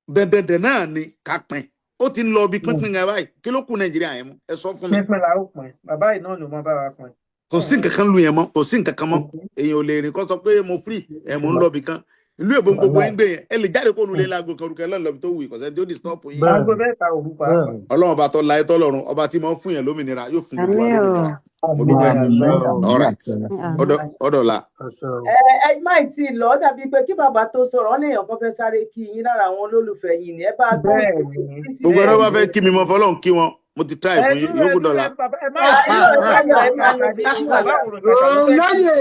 B: Dandandan náà ni ká pín. Ó ti ń lọ bí pínpín yẹn báyìí. Kí ló kù Nàìjíríà yẹn mú? Ẹ sọ fún mi.
D: Pínpín la ó pín. Bàbá yìí náà ló mọ bá wa pín.
B: Kò sí nǹkan kan lu yẹn mọ́, kò sí nǹkan kan mọ́.
D: Kò sí.
B: Èèyàn ò lè rìn kó sọ pé mo free ẹ, mo ń lọ bì kan. Ìlú èbó gbogbo yín gbé yẹn, ẹ lè jáde kó nulẹ̀ láago kan orúkọ ẹ lọ́nà lọ́bi tó wù yìí, kò sẹ́ni tó disturb yín.
D: Aago
I: Bẹ́ẹ̀ni.
D: 3 òru pàápàá.
I: Bẹ́ẹ̀ni.
B: Ọlọ́run ọba tó láyé tọ́lọ́run, ọba tí mo ń fún yẹn lómìnira, yóò fún gbogbo wa
F: Àmín o.
B: lómìnira. Mo
D: Àmín
B: dúpẹ́.
D: àṣẹ.
I: Àṣẹ o.
B: All right.
F: Àmín.
B: Ọ̀dọ̀la.
I: Àṣẹ o.
E: Ẹ ẹ má ì tí ì lọ, ó dàbí pé kí bàbá tó sọ̀rọ̀, wọn léèyàn kan fẹ́ sáré kí yín lára àwọn olólùfẹ́ yín ni. Ẹ bá gbóhùn
D: Bẹ́ẹ̀
E: sókè
D: ni.
E: títí
B: Gbogbo ẹni
D: Bẹ́ẹ̀
B: bá
D: ni.
B: fẹ́ kí mi, mọ fọlọ́run kí wọn. Mo ti try
D: Ẹ
B: fún yín,
D: dúró, ẹ
B: yòókù
D: dúró,
B: dọ̀la.
D: ẹ bàbá ẹ má
E: ẹ
D: tí ì
E: irọ́
D: lọ.
E: Táyọ̀, ẹ
D: Bàbá
E: máa lọ
D: Ṣàṣà
E: sí
D: ni bàbá
E: wàhálà.
D: Àwòrán Ṣàṣà ló fẹ́ kí.
C: Olóyè.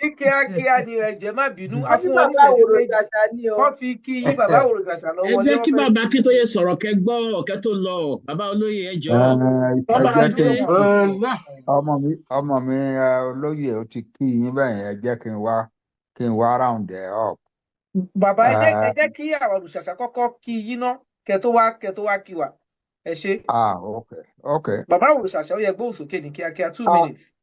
D: Ní kíákíá ni, ẹ jọ̀ọ́, ẹ má bínú. A
E: Wọ́n ní
D: fún wọn
E: bàbá
D: ní ìṣẹ́jú
E: Àwòrán
D: 2.
E: Ṣàṣà ni o.
D: Wọ́n fi kí yín, bàbá Àwòrán Ṣàṣà lọ
G: Ẹ
D: wọlé,
G: jẹ́
D: wọ́n
G: kí
D: fẹ́
G: bàbá
D: kí.
G: Akíntóyè sọ̀rọ̀ kẹ́ gbọ́ ọ̀kẹ́ tó lọ. Bàbá olóyè, ẹ jọ̀ọ́.
H: Ẹ
D: Wọ́n máa
H: jẹ́ kí
D: dúró
H: n
D: wọn.
I: Ẹlẹ́.
H: ọmọ mi olóyè ó ti kí yín bẹ́ẹ̀ yẹn, ẹ jẹ́ kí n wá round ẹ̀ up.
D: Bàbá, ẹ jẹ́ kí Àwòrán Ṣàṣà kọ́kọ́ kí yín ná, kẹ́ tó wá kí wa. Ẹ ṣé.
H: Ah, okay.
D: Bàbá Àwòrán Ṣàṣà, ó yẹ gbóhùn sókè ní kíákíá, 2 minutes.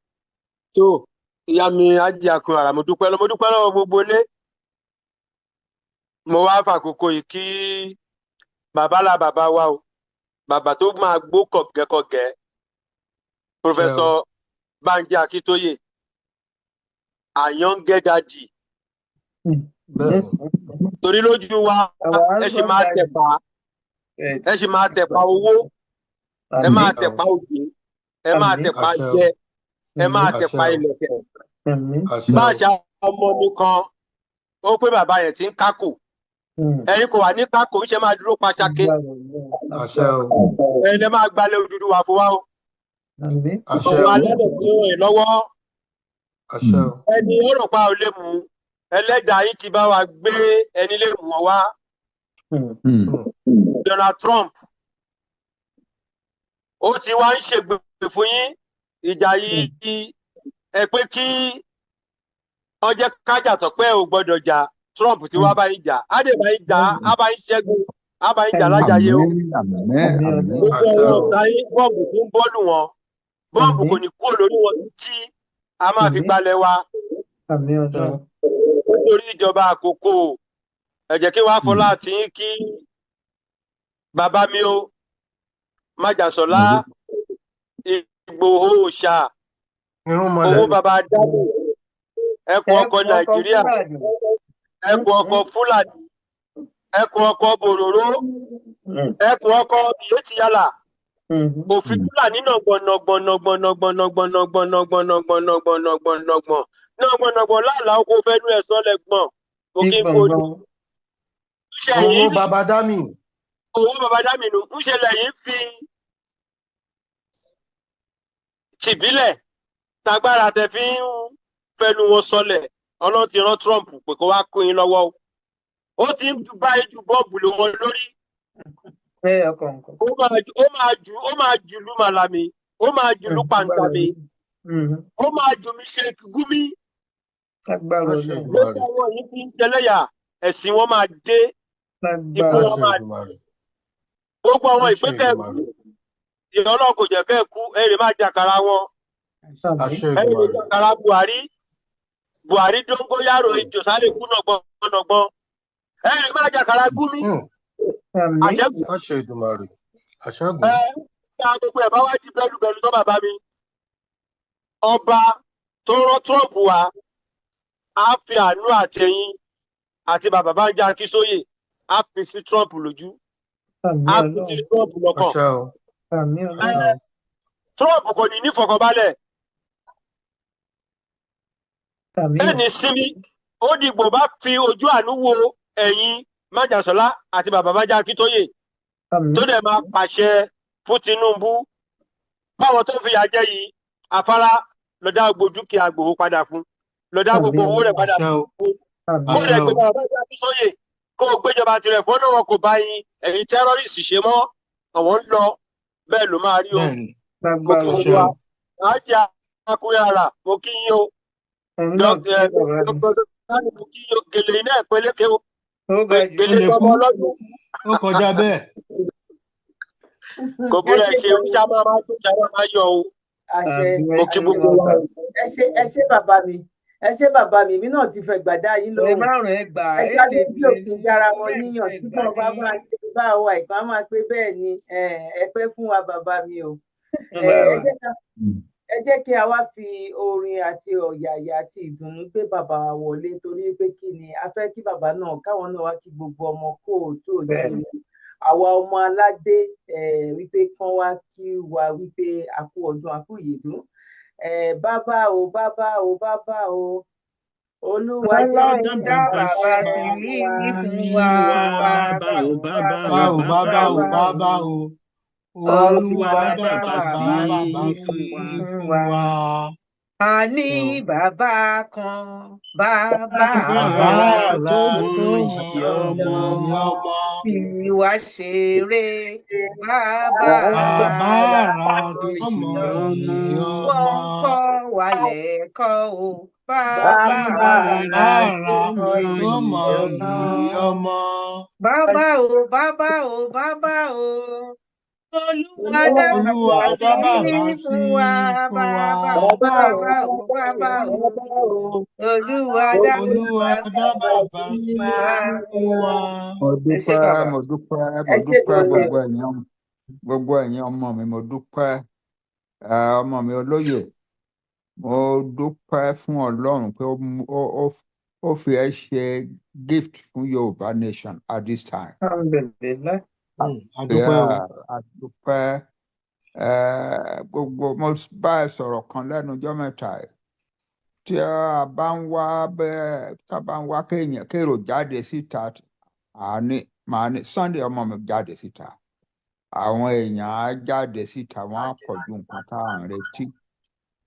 C: Tó ìyá mi ajé akun ara, mo dúpẹ́ lọ, mo dúpẹ́ lọ́wọ́ gbogbo ilé. Mo wá fàkókò yìí kí bàbá la bàbá wa o, bàbá tó máa gbó kọ̀gẹ́kọ̀gẹ́,
I: Àṣẹ o.
C: Professor Banji Akíntóyè, àyàngẹ́dàdì.
I: Bẹ́ẹ̀ni.
C: Torí lójú wa,
D: Àwa ń
C: ẹ sì
D: sọ
C: máa
D: dájú.
C: tẹ̀pa, ẹ sì máa tẹ̀pa owó, ẹ
D: Àmín.
C: máa
I: Àṣẹ o.
C: tẹ̀pa òjé, ẹ máa
D: Àmín.
C: tẹ̀pa
I: Àṣẹ o.
C: jẹ, ẹ máa
D: Àmín.
I: Àṣẹ
C: tẹ̀pa
I: o.
C: ilẹ̀kẹ̀.
D: Àmín.
I: Àṣẹ
C: Bá
I: o.
C: a ṣe ọmọ mi kan, ó pé bàbá yẹn ti ń kákò, ẹ̀yin kò wà ní kákò, ń ṣe máa dúró paṣáké.
D: Agbára Ọlọ́run.
I: Àṣẹ
D: Agbára
I: o.
C: Ẹ̀yin lẹ máa gbalẹ̀ Odùduwà fún wa o.
D: Àmín.
I: Àṣẹ
C: Ọ̀rọ̀
I: o.
C: alẹ́ lè fi ràn yín lọ́wọ́.
I: Àṣẹ o.
C: Ẹni ọ̀rọ̀ pa ò lè mú, ẹlẹ́dàá yín ti bá wa gbé ẹni lè mú wọn wá. Donald Trump ó ti wá ń ṣègbè fún yín. Ìjà yìí, ẹ pé kí wọ́n jẹ́ kájà tó pé ò gbọ́dọ̀ jà. Trump ti wá bá yín jà, á dẹ̀ bá yín jà, á bá yín ṣẹ́gun, á bá yín jà lájàyè o.
H: Àmín, àmín,
D: Àmín
H: àmín.
D: Ọlọ́run.
C: Gbogbo
I: Àṣẹ
C: àwọn
I: o.
C: ọ̀tá yín, bọ́ọ̀bù tó ń bọ́ọ̀lù wọn, bọ́ọ̀bù
D: Àmín.
C: kò ní kúrò lórí wọn títí a máa fi
D: Àmín.
C: gbalẹ̀ wa.
D: Àmín
I: Àṣẹ
D: Ọlọ́run.
I: o.
C: Nítorí ìjọba àkókò, ẹ jẹ́ kí wàá fọlá àti yín kí bàbá mi o, Májàsọ́lá Ìgbòho Òòṣà,
I: Irun
C: owó
I: mọlẹ̀.
C: bàbá dábò, ẹkùn ọkọ
D: Ẹkùn ọkọ
C: Nàìjíríà,
D: Fúlàní.
C: ẹkùn ọkọ Fúlàní, ẹkùn ọkọ Bòròró, ẹkùn ọkọ Ìyétìyálà, òfin Fúlàní nàgbọ̀n nàgbọ̀n nàgbọ̀n nàgbọ̀n nàgbọ̀n nàgbọ̀n nàgbọ̀n nàgbọ̀n nàgbọ̀n nàgbọ̀n nàgbọ̀n nàgbọ̀n nàgbọ̀n láàlá oko fẹnu ẹ̀ sọlẹ̀ gbọ̀n mo kí n kó ní. Ńṣe
I: Owó
C: yìí
I: bàbá dámì.
C: owó bàbá dámìnú, ńṣe lẹ́yìn fi tìbílẹ̀ tagbára tẹ fi ń fẹnu wọn sọlẹ̀. Ọlọ́run ti rán Trump pé kó wá kó yín lọ́wọ́ o. Ó ti ń bá yín ju bọ́ọ̀bù lé wọn lórí.
D: Ẹ ọkọ̀ nǹkan.
C: Ó máa jù lú Màlàmí, ó máa jù lú Pàǹtàmí, ó máa jù mí Sheikh Gumi.
D: Lágbára
I: Àṣẹ
D: Ọlọ́run.
C: Gbogbo
I: Èdùmàrè.
C: àwọn yìí ti ń jẹlẹ́yà ẹ̀sìn wọn máa dé, ikú
D: Lágbára.
C: wọn
I: Àṣẹ
C: máa
I: Èdùmàrè.
C: gbogbo àwọn
I: Àṣẹ
C: ìpín kẹ́
I: Èdùmàrè.
C: ìyá Ọlọ́run kò jẹ́ kẹ́ kú, èrè máa jàkàrà wọn.
D: Àmín.
I: Àṣẹ
C: Èrè
I: Èdùmàrè.
C: jàkàrà Buhari, Buhari dóngóyàrò ìjò sáré kú nàgbọ̀nàgbọ̀n. Èrè máa jàkàrà Gumi.
D: Àmín.
C: Àṣẹ́gun.
I: Àṣẹ Èdùmàrè. Àṣẹ́gun.
C: Ẹ ká gbogbo ẹ̀ bá wá di bẹ́lúbẹ́lú tó bàbá mi. Ọba tó rán Trump wá, Á fi àánú àtẹ̀yìn àti bàbá Bánjí Akínsóyè, á fi sí Trump lójú,
D: Àmín
C: á fi sí
D: Ọlọ́run.
C: Trump lọ́kàn.
I: Àṣẹ o.
D: Àmín
I: Àṣẹ
D: Ọlọ́run.
I: o.
C: Trump kò ní nífọ̀kànbalẹ̀.
D: Àmín
C: Bẹ́ẹ̀
D: o.
C: ni sinmi ó dìgbò bá fi ojú àánú wo ẹ̀yin Májàsọ́lá àti bàbá Bánjí Akíntóyè, tó
D: Àmín.
C: dẹ̀ máa pàṣẹ fún Tinubu báwọn tó fìyà jẹ yìí, afárá lọ́dá gbogbo dúkìá Ìgbòho padà fún, lọ́dá gbogbo
D: Àmín
C: owó rẹ̀
D: Ọlọ́run.
C: padà
I: Àṣẹ o.
C: fún.
D: Àmín
C: Kó
I: Àṣẹ
C: dẹ̀
I: o.
C: gbé bàbá Bánjí Akíntóyè, kó o gbéjọba tirẹ̀ fún náà, wọn kò bá yín ẹ̀yin terrorist ṣe mọ́, àwọn ń lọ. Bẹ́ẹ̀ ló máa rí o.
I: Bẹ́ẹ̀ ni.
C: Mo kí
D: Lágbára
I: Àṣẹ
C: gbogbo wa.
I: o.
C: Àájá akúyàrá, mo kí yín o.
D: Ẹ̀yin náà kí bàbá mi.
C: Dr. Sani, mo kí yín o. Gèlè iná ẹ̀pẹ́lẹ́kẹ́ o.
D: Ó ga jù.
I: Ó
C: Gèlè
I: lè
C: tọmọ
I: kú.
C: ọlọ́dún.
I: Ó kọjá bẹ́ẹ̀.
C: Kò
E: Ẹ
C: búrẹ́
E: ṣé
C: ṣe
E: gan ni.
C: oníṣẹ́ máa máa tó ṣe máa yọ o.
E: Àṣẹ.
D: Àmín, ẹ
C: Mo kí
D: ṣé
C: gbogbo
D: gan
C: wa
D: bàbá.
C: o.
E: Ẹ ṣé, ẹ ṣé bàbá mi, ẹ ṣé bàbá mi. Èmi náà ti fẹ́ gbàdá yín
D: Ẹ
E: lóhùn.
D: márùn ẹ gbà
E: Ẹja
D: èlé
E: méjì òkè jára wọn níyàn
D: ẹ
E: tí
D: gbà
E: wọn bá
D: ní.
E: máa ṣe bá wa ìkan á máa pé bẹ́ẹ̀ ni. Ẹ pẹ́ fún wa, bàbá mi o. Ẹ
D: Bàbá.
E: jẹ́ ká ẹ jẹ́ kí a wá fi orin àti ọ̀yàyà àti ìdùnnú gbé bàbá wa wọlé, torí pé kí ni a fẹ́ kí bàbá náà, káwọn náà wá kí gbogbo ọmọ kóòtù
D: Bẹ́ẹ̀ni.
E: òjíire, àwa ọmọ aládé, wípé kán wá kí wa wípé a kú ọdún, a kú ìyèdún. Bàbá o, bàbá o, bàbá o, Olúwa jẹ́
D: Ọlọ́run
G: dá
D: dá
G: bàbá
D: bàbá
G: sí
D: sí fún
G: fún
D: wa.
G: wa, bàbá o, bàbá
I: Bàbá
G: o,
I: o,
G: bàbá
I: bàbá o,
G: o,
I: bàbá o.
G: Olúwa
I: Olúwa
G: dá
I: dá
G: bàbá sí
I: bàbá
G: fún
I: sí
G: wa.
D: Fún
I: fún
D: wa.
I: wa.
D: A ní
I: Ṣé o.
D: bàbá kan, bàbá
I: Bàbá
G: Bàbá
I: àrà
G: tó
I: tó
G: mọ
I: mọ
G: iyì ọmọ,
I: iyì ọmọ.
D: Fi wá ṣeré. Bàbá
I: Bàbá
D: àrà
I: àrà
G: mọ
I: tó
G: iyì
I: mọ
G: ọmọ.
I: iyì
D: wọ́n
I: ọmọ.
D: ń kọ́ wa lẹ́kọ̀ọ́ o. Bàbá
G: Bàbá
D: àrà
I: Bàbá
G: àrà
I: àrà
G: tó mọ
I: tó
G: iyì
I: mọ
G: ọmọ.
I: iyì ọmọ.
D: Bàbá o, bàbá o, bàbá o. Olúwa dá
I: Olúwa
D: bàbá
I: dá
D: sí
I: bàbá
D: fún
I: sí
D: wa.
I: fún wa.
D: Bàbá o,
E: Bàbá o,
D: bàbá o, bàbá o.
E: bàbá o,
D: Olúwa dá
I: Olúwa
D: bàbá sí
I: dá bàbá
D: fún
I: sí
D: wa.
I: fún wa.
H: Mo
D: Ẹ ṣé
H: dúpẹ́,
D: bàbá.
H: mo dúpẹ́, mo
E: Ẹ ṣé
H: dúpẹ́.
E: gan ni.
H: Gbogbo ẹ̀yin ọmọ mi, mo dúpẹ́. Ọmọ mi olóyè, mo dúpẹ́ fún Ọlọ́run pé ó mú- ó ó ó fi ẹ́ ṣe gift fún Yorùbá nation at this time.
D: Alhamdulillah.
I: A dúpẹ́ o.
H: Yeah, a dúpẹ́. Gbogbo mo bá ẹ sọ̀rọ̀ kan lẹ́nu ọjọ́ mẹ́ta yìí. Tí a bá ń wá bẹ́ẹ̀, tá a bá ń wá kéèyàn kérò jáde síta, àní màá ní Sunday ọmọ mi jáde síta, àwọn èèyàn á jáde síta, wọn á pọ̀ ju nǹkan tá à ń retí.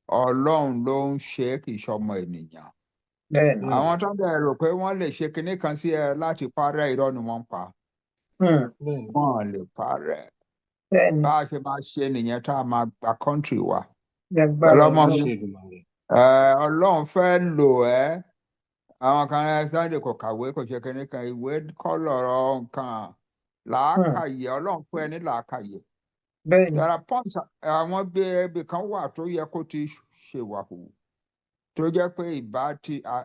H: Ọlọ́run ló ń ṣe é, kì í ṣọmọ ènìyàn.
D: Bẹ́ẹ̀ni.
H: Àwọn tó ń bẹ̀rẹ̀ rò pé wọ́n lè ṣe kinní kan sí ẹ láti parẹ́, irọ́ ni wọ́n ń pa.
I: Bẹ́ẹ̀ni.
H: Wọ́n ò lè parẹ́.
D: Bẹ́ẹ̀ni.
H: Bá a ṣe máa ṣe nìyẹn tá a máa gba country wa.
D: Lágbára
H: Pẹ̀lú ọmọ mi,
D: Ọlọ́run.
I: Láṣẹ Èdùmàrè.
H: Ọlọ́run fẹ́ lò ẹ́. Àwọn kan ẹ, Sunday kò kàwé, kò ṣe kinní kan, ìwé kọ́ lọ̀rọ̀ nǹkan, làákàyè. Ọlọ́run fún ẹ ní làákàyè.
D: Bẹ́ẹ̀ni.
H: There are points, àwọn bí ibì kan wà tó yẹ kó ti ṣèwàhù, tó jẹ́ pé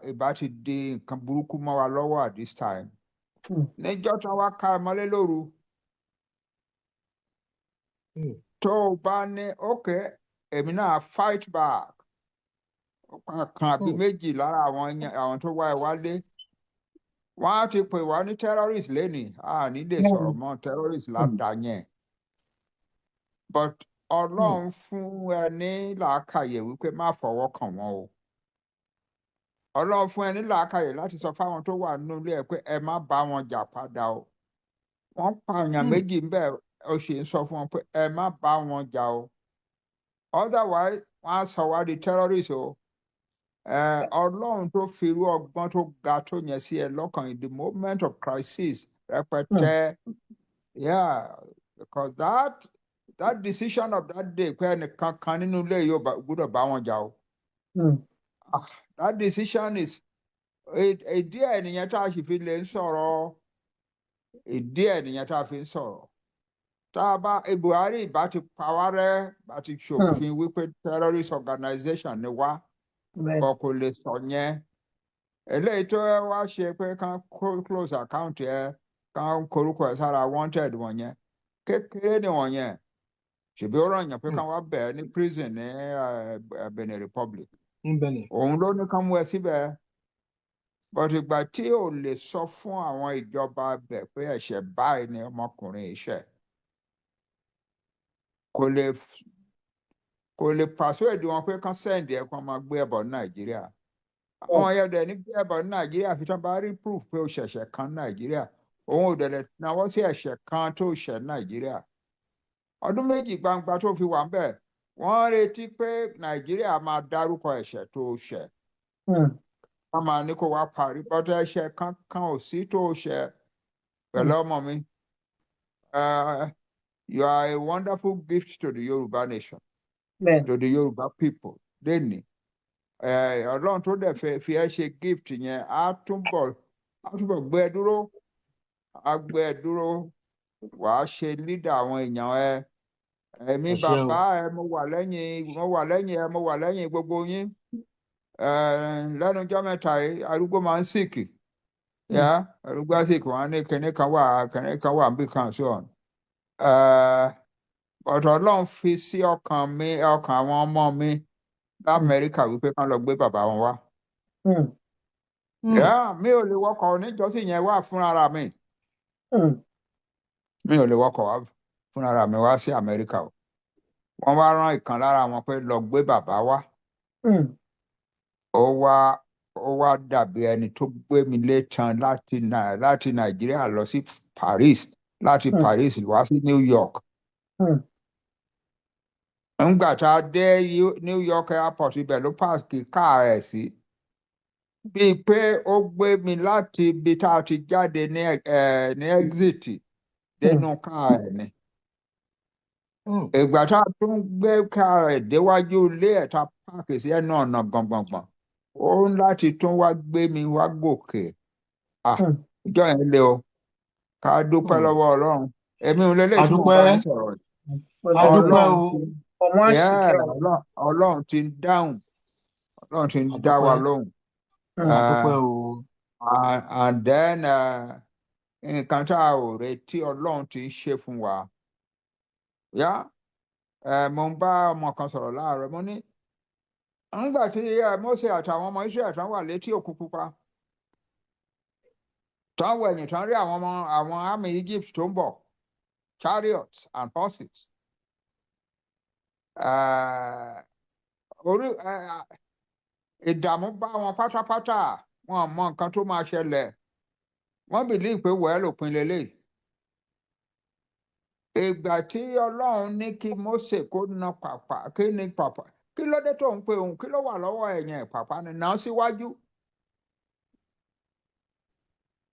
H: ìbá ti di nǹkan burúkú mọ́ wa lọ́wọ́ at this time. Níjọ́ tí wọ́n wá ká ẹ mọ́lé lóru, tó o bá ní okay, èmi náà fight back, ó pa kan àbí méjì lára àwọn tó wá ẹ wálé, wọ́n á ti pè wá ní terrorist lénìí, a ní lè sọ̀rọ̀ mọ́ terrorist ládàá yẹn. But Ọlọ́run fún ẹ ní làákàyè wípé má fọwọ́ kàn wọ́n o. Ọlọ́run fún ẹ ní làákàyè láti sọ fáwọn tó wà nínú ilé ẹ pé ẹ má bá wọn jà padà o. Wọ́n pààyàn méjì ń bẹ̀, ó sì ń sọ fún wọn pé ẹ má bá wọn jà o, otherwise wọ́n á sọ wá di terrorist o. Ọlọ́run tó fi irú ọgbọ́n tó ga tó yẹn sí ẹ lọ́kàn in the moment of crisis rẹpẹtẹ, yeah, because that decision of that day pé ẹnìkan kan nínú ilé yóò gbọ́dọ̀ bá wọn jà o. Ah, that decision is ìdí ẹ̀ nìyẹn tá a sì fi lè ń sọ̀rọ̀. Ìdí ẹ̀ nìyẹn tá a fi ń sọ̀rọ̀. Tá a bá Buhari ìbá ti pa wá rẹ́, bá ti ṣòfin wípé terrorist organization ni wá, bọ́ kò lè sọ yẹn. Eléyìí tó wá ṣe pé kán close account ẹ, kán korúkọ ẹ sára wanted wọ̀nyẹn, kékeré ni wọ̀nyẹn. Ṣèbí ó ràn yàn pé kán wá bẹ̀ ẹ́ ní prison ní Benin Republic.
I: Ní Benin.
H: Òun ló ní kán mú ẹ síbẹ̀. But ìgbà tí ò lè sọ fún àwọn ìjọba ibẹ̀ pé ẹ̀ṣẹ̀ báyìí ni ọmọkùnrin yìí ṣẹ̀, kò lè persuade wọn pé kán send ẹ̀ kán máa gbé ẹ̀bọ̀ ní Nàìjíríà. Àwọn yẹn dẹ̀ ní gbé ẹ̀bọ̀ ní Nàìjíríà fi tán bá rí proof pé o ṣẹ̀ṣẹ̀ kan ní Nàìjíríà. Òun ò dẹ̀ lè náwó sí ẹ̀ṣẹ̀ kan tó ṣẹ̀ ní Nàìjíríà. Ọdún 2 gbangba tó fi wà ń bẹ̀, wọ́n retí pé Nàìjíríà máa dárúkọ ẹ̀ṣẹ̀ tó ṣẹ̀. Wọ́n máa ní kó wá parí, but ẹ̀ṣẹ̀ kankan ò sí tó ṣẹ̀ pẹ̀lú ọmọ mi. You are a wonderful gift to the Yoruba nation, to the Yoruba people. Lẹ́nìí, Ọlọ́run tó dẹ̀ fẹ́ fi ẹ́ ṣe gift yẹn, á túbọ̀ gbé ẹ dúró, á gbé ẹ dúró, wàá ṣe leader àwọn èèyàn ẹ. Èmi
I: Ẹ ṣé o.
H: bàbá ẹ, mo wà lẹ́yìn ẹ, mo wà lẹ́yìn gbogbo yín. Lẹ́nu ọjọ́ 3 yìí, arúgbó máa ń sick. Yá, arúgbó á sick, wọ́n á ní kinní kan wà, kinní kan wà níbì kan, so on. Ọ̀dọ̀ Ọlọ́run fi sí ọkàn mi, ọkàn àwọn ọmọ mi l'Amẹ́ríkà wípé kán lọ gbé bàbá wọn wá. Yá, mi ò lè wọkọ̀ oníjọ́sìn yẹn wá fúnra mi. Mi ò lè wọkọ̀ wá fúnra mi wá sí Amẹ́ríkà o. Wọ́n wá rán ìkan lára wọn pé lọ gbé bàbá wá. Ó wá dàbí ẹni tó gbé mi létan láti Nàìjíríà lọ sí Paris, láti Paris wá sí New York. Ńgbà tá a dé New York airport, ibẹ̀ ló park car ẹ̀ sí. Bíi pé ó gbé mi láti ibi tá a ti jáde ní exit dénú car ẹ̀ ni. Ìgbà tá a tún gbé car ẹ̀ déwájú ilé ẹ̀ tá a park sí ẹnu ọ̀nà gbọ̀ngbọ̀ngbọ̀n, ó ń láti tún wá gbé mi wá gòkè. Ah, ìjọ yẹn le o. Ká dúpẹ́ lọ́wọ́ Ọlọ́run. Èmi ò lélẹ́yìí tí mò ń bá
I: Adúpẹ́.
H: yín sọ̀rọ̀ yìí.
I: Adúpẹ́
H: Ọlọ́run
I: o.
H: ti
D: Ọmọ àṣìkẹ́
H: yeah, Ọlọ́run ti ń dáhùn. Ọlọ́run ti ń dá wa
I: Adúpẹ́.
H: lóhùn.
I: Adúpẹ́ o.
H: And then nǹkan tá a ò retí, Ọlọ́run ti ń ṣe fún wa. Yá, mo ń bá ọmọ kan sọ̀rọ̀ láàárọ̀, mo ní nígbà tí Mósè àtàwọn ọmọ Israẹli tán wà létí òkun pupa, tán wọ ẹ̀yìn, tán rí àwọn ọmọ àwọn army Egypt tó ń bọ̀, chariots and horses. Orí ìdààmú bá wọn pátápátá, wọn ò mọ nǹkan tó máa ṣẹlẹ̀. Wọ́n believe pé wẹ́ẹ́ lòpin lélẹ̀. Ìgbà tí Ọlọ́run ní kí Mósè kó na pàpà, kí ni pàpà, kí ló dé tó ń pe òun, kí ló wà lọ́wọ́ ẹ̀yìn ẹ̀, pàpà ni nà án síwájú.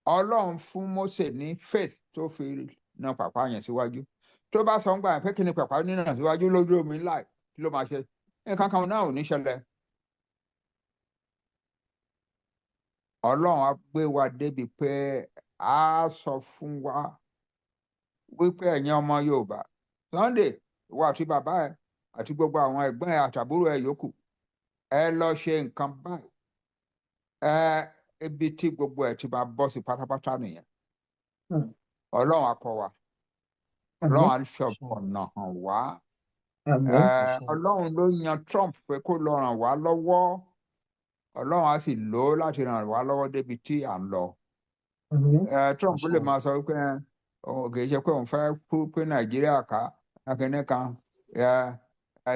H: Ọlọ́run fún Mósè ní faith tó fi na pàpà yẹn síwájú. Tó bá sọ ń gbà yẹn pé kí ni pàpà nínà síwájú lójú omi láì, kí ló máa ṣe? Nǹkan kan náà ò ní ṣẹlẹ̀. Ọlọ́run á gbé wa débi pé á sọ fún wa wípé ẹ̀yin ọmọ Yorùbá, Sunday, ìwọ àti bàbá ẹ àti gbogbo àwọn ẹ̀gbọ́n ẹ àtàbúrò ẹ yòókù, ẹ lọ ṣe nǹkan báyìí. Ẹ ibi tí gbogbo ẹ ti máa bọ́ sí pátápátá nìyẹn. Ọlọ́run á kọ́ wa. Ọlọ́run á ṣe ọ̀nà hàn wá. Ọlọ́run ló yan Trump pé kó lọ ràn wá lọ́wọ́. Ọlọ́run á sì lò ó láti ràn wá lọ́wọ́ débi tí à ń lọ. Trump lè máa sọ wípé òun kì í ṣe pé òun fẹ́ kú pé Nàìjíríà ká akíní kan.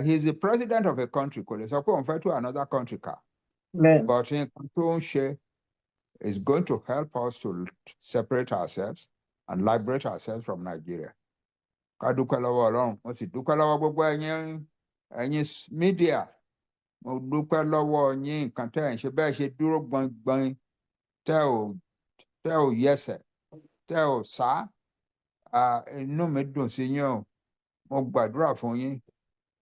H: He is the president of a country, kò lè sọ pé òun fẹ́ tú another country ká. But nǹkan tó ń ṣe is going to help us to separate ourselves and liberate ourselves from Nigeria. Ká dúpẹ́ lọ́wọ́ Ọlọ́run, mo sì dúpẹ́ lọ́wọ́ gbogbo ẹ̀yin media. Mo dúpẹ́ lọ́wọ́ yín, nǹkan tẹ́ ẹ̀ ń ṣe, bẹ́ẹ̀ ṣe dúró gbọ̀ngbọ̀n, tẹ́ ò yẹsẹ̀, tẹ́ ò sá. Inú mi dùn sí yín o. Mo gbàdúrà fún yín.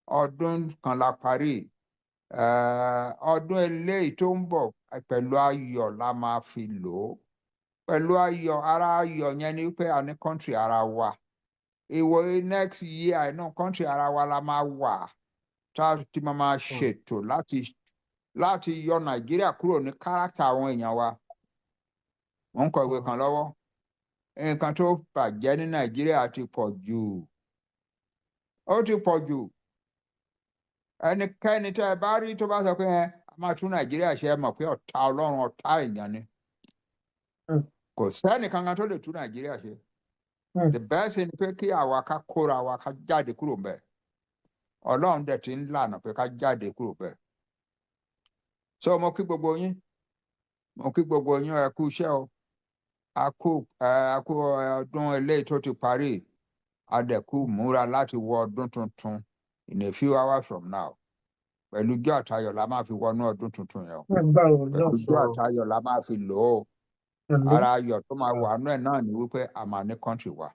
H: Ọdún kan la parí. Ọdún eléyìí tó ń bọ̀, pẹ̀lú ayọ̀ la máa fi lò ó. Pẹ̀lú ayọ̀, ara ayọ̀ yẹn ni pé a ní country ara wa. Ìwòye next year, inú country ara wa la máa wà tá a ti máa ṣètò láti yọ Nàìjíríà kúrò ní character àwọn èèyàn wa. Mo ń kọ ìwé kan lọ́wọ́. Nǹkan tó bàjẹ́ ní Nàìjíríà ti pọ̀ jù. Ó ti pọ̀ jù. Ẹnikẹ́ni tẹ́ ẹ bá rí tó bá sọ pé ẹ a máa tún Nàìjíríà ṣe, ẹ mọ̀ pé ọ̀tá Ọlọ́run, ọ̀tá èèyàn ni. Kò sẹ́ni kankan tó lè tú Nàìjíríà ṣe. The best thing ni pé kí àwa ká kóra wa, ká jáde kúrò ńbẹ̀. Ọlọ́run dẹ̀ ti ń lànà pé ká jáde kúrò bẹ́ẹ̀. So mo kí gbogbo yín, mo kí gbogbo yín, ẹ kú iṣẹ́ o. A kú ọdún eléyìí tó ti parí, a dẹ̀ kú múra láti wọ ọdún tuntun in a few hours from now. Pẹ̀lú ijó àtayọ̀ la máa fi wọnú ọdún tuntun yẹn o. Pẹ̀lú ijó àtayọ̀ la máa fi lò ó. Ara ayọ̀ tó máa wà nú ẹ̀ náà ni wípé a máa ní country wa.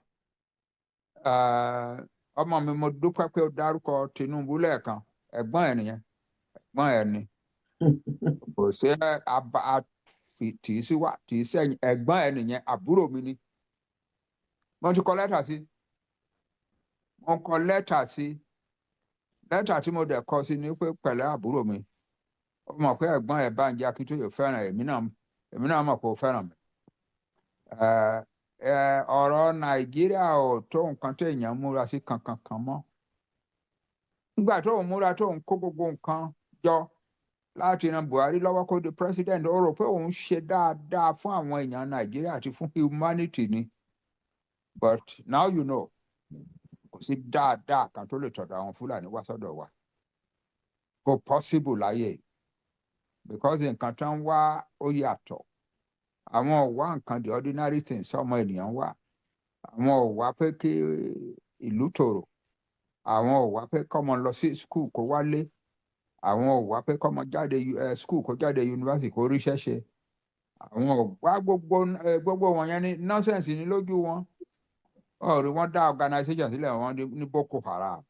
H: Ọmọ mi, mo dúpẹ́ pé o dárúkọ Tinubu lẹ́ẹ̀kan. Ẹ̀gbọ́n ẹ̀ nìyẹn, ẹ̀gbọ́n ẹ̀ ni. Kò sí tì í sí wá, tì í sẹ́yìn, ẹ̀gbọ́n ẹ̀ nìyẹn, àbúrò mi ni. Mo ti kọ lẹ́tà sí, mo kọ lẹ́tà sí. Lẹ́tà tí mo dẹ̀ kọ sí ni pé, pẹ̀lẹ́ àbúrò mi, ó mọ̀ pé ẹ̀gbọ́n ẹ̀ Bánjí Akíntóyè fẹ́ràn èmi náà, èmi náà mọ̀ pé ó fẹ́ràn mi. Ọ̀rọ̀ Nàìjíríà ò tó nǹkan téèyàn múra sí kankan kan mọ́. Nígbà tó ń múra, tó ń kó gbogbo nǹkan jọ láti ran Buhari lọ́wọ́ kó di president, ó rò pé òun ṣe dáadáa fún àwọn èèyàn Nàìjíríà àti fún humanity ni. But now you know, kò sí dáadáa kan tó lè tọ̀dọ̀ àwọn Fúlàní wá sọ́dọ̀ wa. Kò possible láyé, because nǹkan tó ń wá ó yàtọ̀. Àwọn ò wá nǹkan, the ordinary things ọmọ ènìyàn wá. Àwọn ò wá pé kí ìlú tòrò, àwọn ò wá pé kọ́mọ lọ sí school kó wálé, àwọn ò wá pé kọ́mọ jáde school kó jáde university kó ríṣẹ́ ṣe. Àwọn ò wá gbogbo wọn yẹn ní nonsense ní lójú wọn. Ọ̀rẹ́ wọn dá organisation sílẹ̀, wọn ní Boko Haram.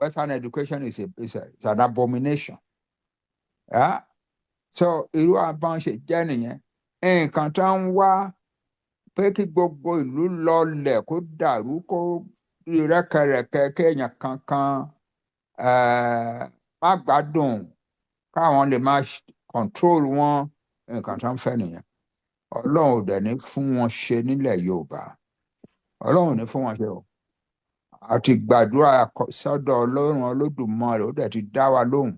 H: Western education is an abomination. Yeah? So irú àbọ̀n ṣe jẹ́ nìyẹn. Nǹkan tó ń wá pé kí gbogbo ìlú lọlẹ̀, kó dàrú, kó rẹ́kẹrẹ̀kẹ, kéèyàn kankan má gbádùn, káwọn lè máa control wọn, nǹkan tó ń fẹ́ nìyẹn. Ọlọ́run ò dẹ̀ ní fún wọn ṣe nílẹ̀ Yorùbá. Ọlọ́run ò ní fún wọn ṣe o. A ti gbàdúrà sọ́dọ̀ Ọlọ́run Olódùmarè, ó dẹ̀ ti dá wa lóhùn.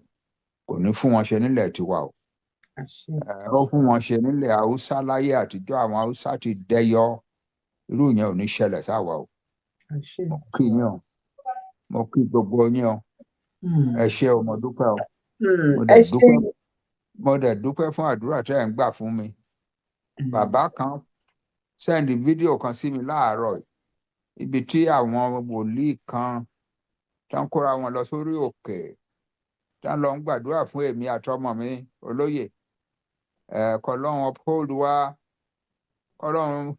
H: Kò ní fún wọn ṣe nílẹ̀ tiwa o. Ó fún wọn ṣe nílẹ̀ Haúsá láyé àtijọ́, àwọn Haúsá ti dẹyọ. Irú yẹn ò ní ṣẹlẹ̀ sáwa o. Mo kí yín o, mo kí gbogbo yín o. Ẹ ṣé o, mo dúpẹ́ o. Mo dẹ̀ dúpẹ́, mo dẹ̀ dúpẹ́ fún àdúrà tẹ́ ẹ̀ ń gbà fún mi. Bàbá kan send fídíò kan sí mi láàárọ̀ yìí, ibi tí àwọn wòlíì kan tó ń kóra wọn lọ sórí òkè, tó ń lọ ń gbàdúrà fún èmi àtọmọ mi olóyè ẹ, kỌlọ́run uphold wa, kỌlọ́run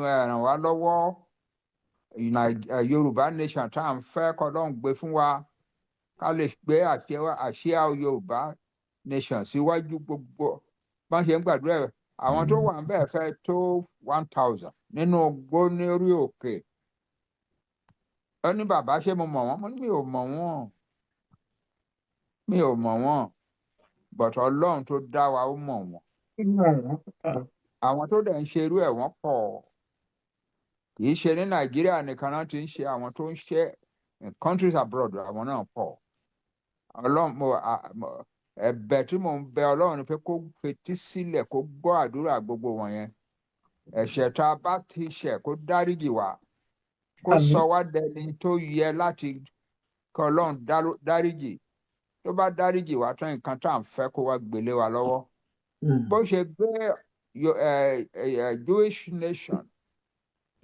H: ràn wá lọ́wọ́, Yorùbá nation tá à ń fẹ́, kỌlọ́run gbé fún wa, ká lè gbé àsíá Yorùbá nation síwájú. Gbogbo bọ́n ṣe ń gbàdúrà ẹ̀, àwọn tó wà níbẹ̀ fẹ́ tó 1,000 nínú igbó ní orí òkè. Ó ní, "Bàbá, ṣé mo mọ̀ wọ́n?" Mo ní mi ò mọ̀ wọ́n, mi ò mọ̀ wọ́n, but Ọlọ́run tó dá wa, ó mọ̀ wọ́n. Àwọn tó dẹ̀ ń ṣe irú ẹ̀, wọ́n pọ̀. Kì í ṣe ní Nàìjíríà nìkan náà ti ń ṣe. Àwọn tó ń ṣe in countries abroad, àwọn náà pọ̀. Ọlọ́run, ẹ̀bẹ̀ tí mò ń bẹ Ọlọ́run ni pé kó fetí sílẹ̀, kó gbọ́ àdúrà gbogbo wọ̀nyẹn. Ẹ̀ṣẹ̀ tá a bá ti ṣẹ̀, kó dáríjì wá, kó sọ wá dẹni tó yẹ láti kí Ọlọ́run dáríjì. Tó bá dáríjì wá tán, nǹkan tá à ń fẹ́, kó wá gbélé wa lọ́wọ́. Bó ṣe gbé Jewish nation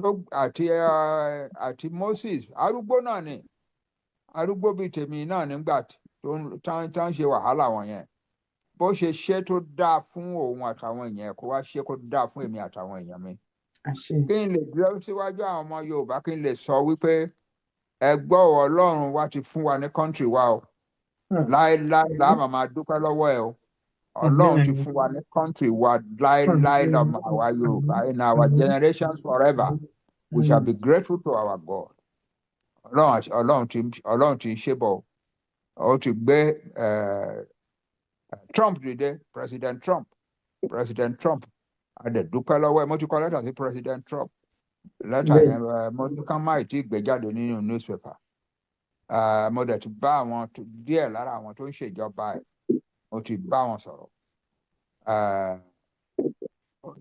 H: tó àti Moses, arúgbó náà ni, arúgbó bíi tèmi náà nígbà tó ń ṣe wàhálà wọn yẹn, bó ṣe ṣe tó dáa fún òun àtàwọn èèyàn, kó wá ṣe kó dáa fún èmi àtàwọn èèyàn mi, kí n lè dúró síwájú àwọn ọmọ Yorùbá, kí n lè sọ wípé, "Ẹ gbọ́, Ọlọ́run wa ti fún wa ní country wa o. Láéláé la máa dúpẹ́ lọ́wọ́ ẹ o. Ọlọ́run ti fún wa ní country wa. Láéláé lọ́mọ àwa Yorùbá, in our generations forever, we shall be grateful to our God." Ọlọ́run ti ń ṣe bọ̀. Ó ti gbé Trump dìde, President Trump. President Trump, a dẹ̀ dúpẹ́ lọ́wọ́ ẹ̀. Mo ti kọ lẹ́tà sí President Trump. Lẹ́tà yẹn, mo ní ká má tí gbé jáde nínú newspaper. Mo dẹ̀ ti bá àwọn díẹ̀ lára àwọn tó ń ṣèjọba ẹ̀, mo ti bá wọn sọ̀rọ̀.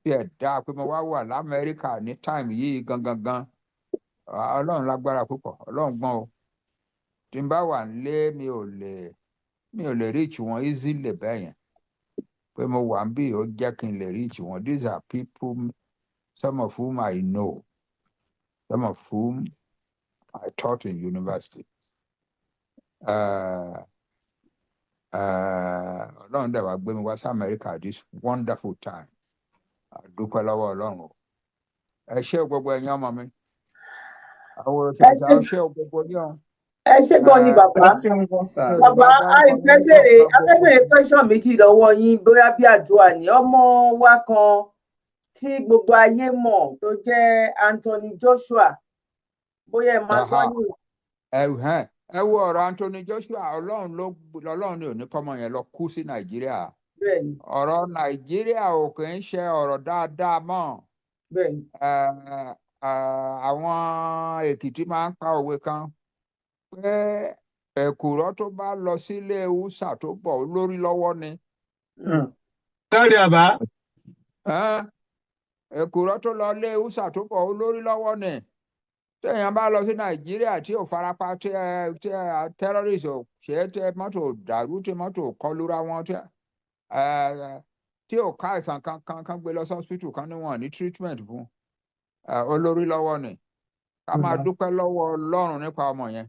H: Tiẹ̀ dáa pé mo wá wà l'Amẹ́ríkà ní time yìí gangan gan. Ọlọ́run lágbára púpọ̀, Ọlọ́run gbọ́n o. Tí n bá wà nílé, mi ò lè reach wọn easily bẹ́ẹ̀ yẹn. Pé mo wà níbí, ó jẹ́ kí n lè reach wọn. These are people, some of whom I know, some of whom I taught in university. Ọlọ́run dẹ̀ wá gbé mi wá sí Amẹ́ríkà this wonderful time. A dúpẹ́ lọ́wọ́ Ọlọ́run o. Ẹ ṣé o, gbogbo ẹ̀yin ọmọ mi. Àwọn
E: Ẹ
H: òṣèṣà
E: ṣé.
H: Ó ṣé o, gbogbo yín o.
E: Ẹ ṣé gan ni, bàbá.
D: Ẹ ṣeun gan, sir.
H: Mi ò
E: Bàbá,
H: máa dárúkọ
E: àìfẹ́
H: yín
E: béèrè
H: kọ̀ọ̀kan
E: a fẹ́
H: gbogbo
E: béèrè
H: yín.
E: Question méjì lọ́wọ́ yín, bóyá bí àdúrà ní ọmọ wa kan tí gbogbo ayé mọ̀ tó jẹ́ Anthony Joshua, bóyá ẹ máa gbọ́ ní.
H: Ẹ̀hẹ́n, ẹ wo ọ̀rọ̀ Anthony Joshua. Ọlọ́run ló, Ọlọ́run ní òní kọ́mọ yẹn lọ kú sí Nàìjíríà. Ọ̀rọ̀ Nàìjíríà ò kì í ṣe ọ̀rọ̀ dáadáa mọ́. Àwọn Èkìtì máa ń pa òwe kan pé èkùrọ́ tó bá lọ sílé húsà tó bọ̀, lórí lọ́wọ́ ni.
G: Kárí àbá.
H: Èkùrọ́ tó lọ lé húsà tó bọ̀, lórí lọ́wọ́ ni. Téèyàn bá lọ sí Nàìjíríà tí ò farapa, tí ẹ terrorist ò ṣe é, tí mọ́tò ò dàrú, tí mọ́tò ò kọlura wọn, tí ò ká àìsàn kankan kan gbé lọ sí hospital kan ní wọn ní treatment fún ẹ, olórí lọ́wọ́ ni. Ká máa dúpẹ́ lọ́wọ́ Ọlọ́run nípa ọmọ yẹn.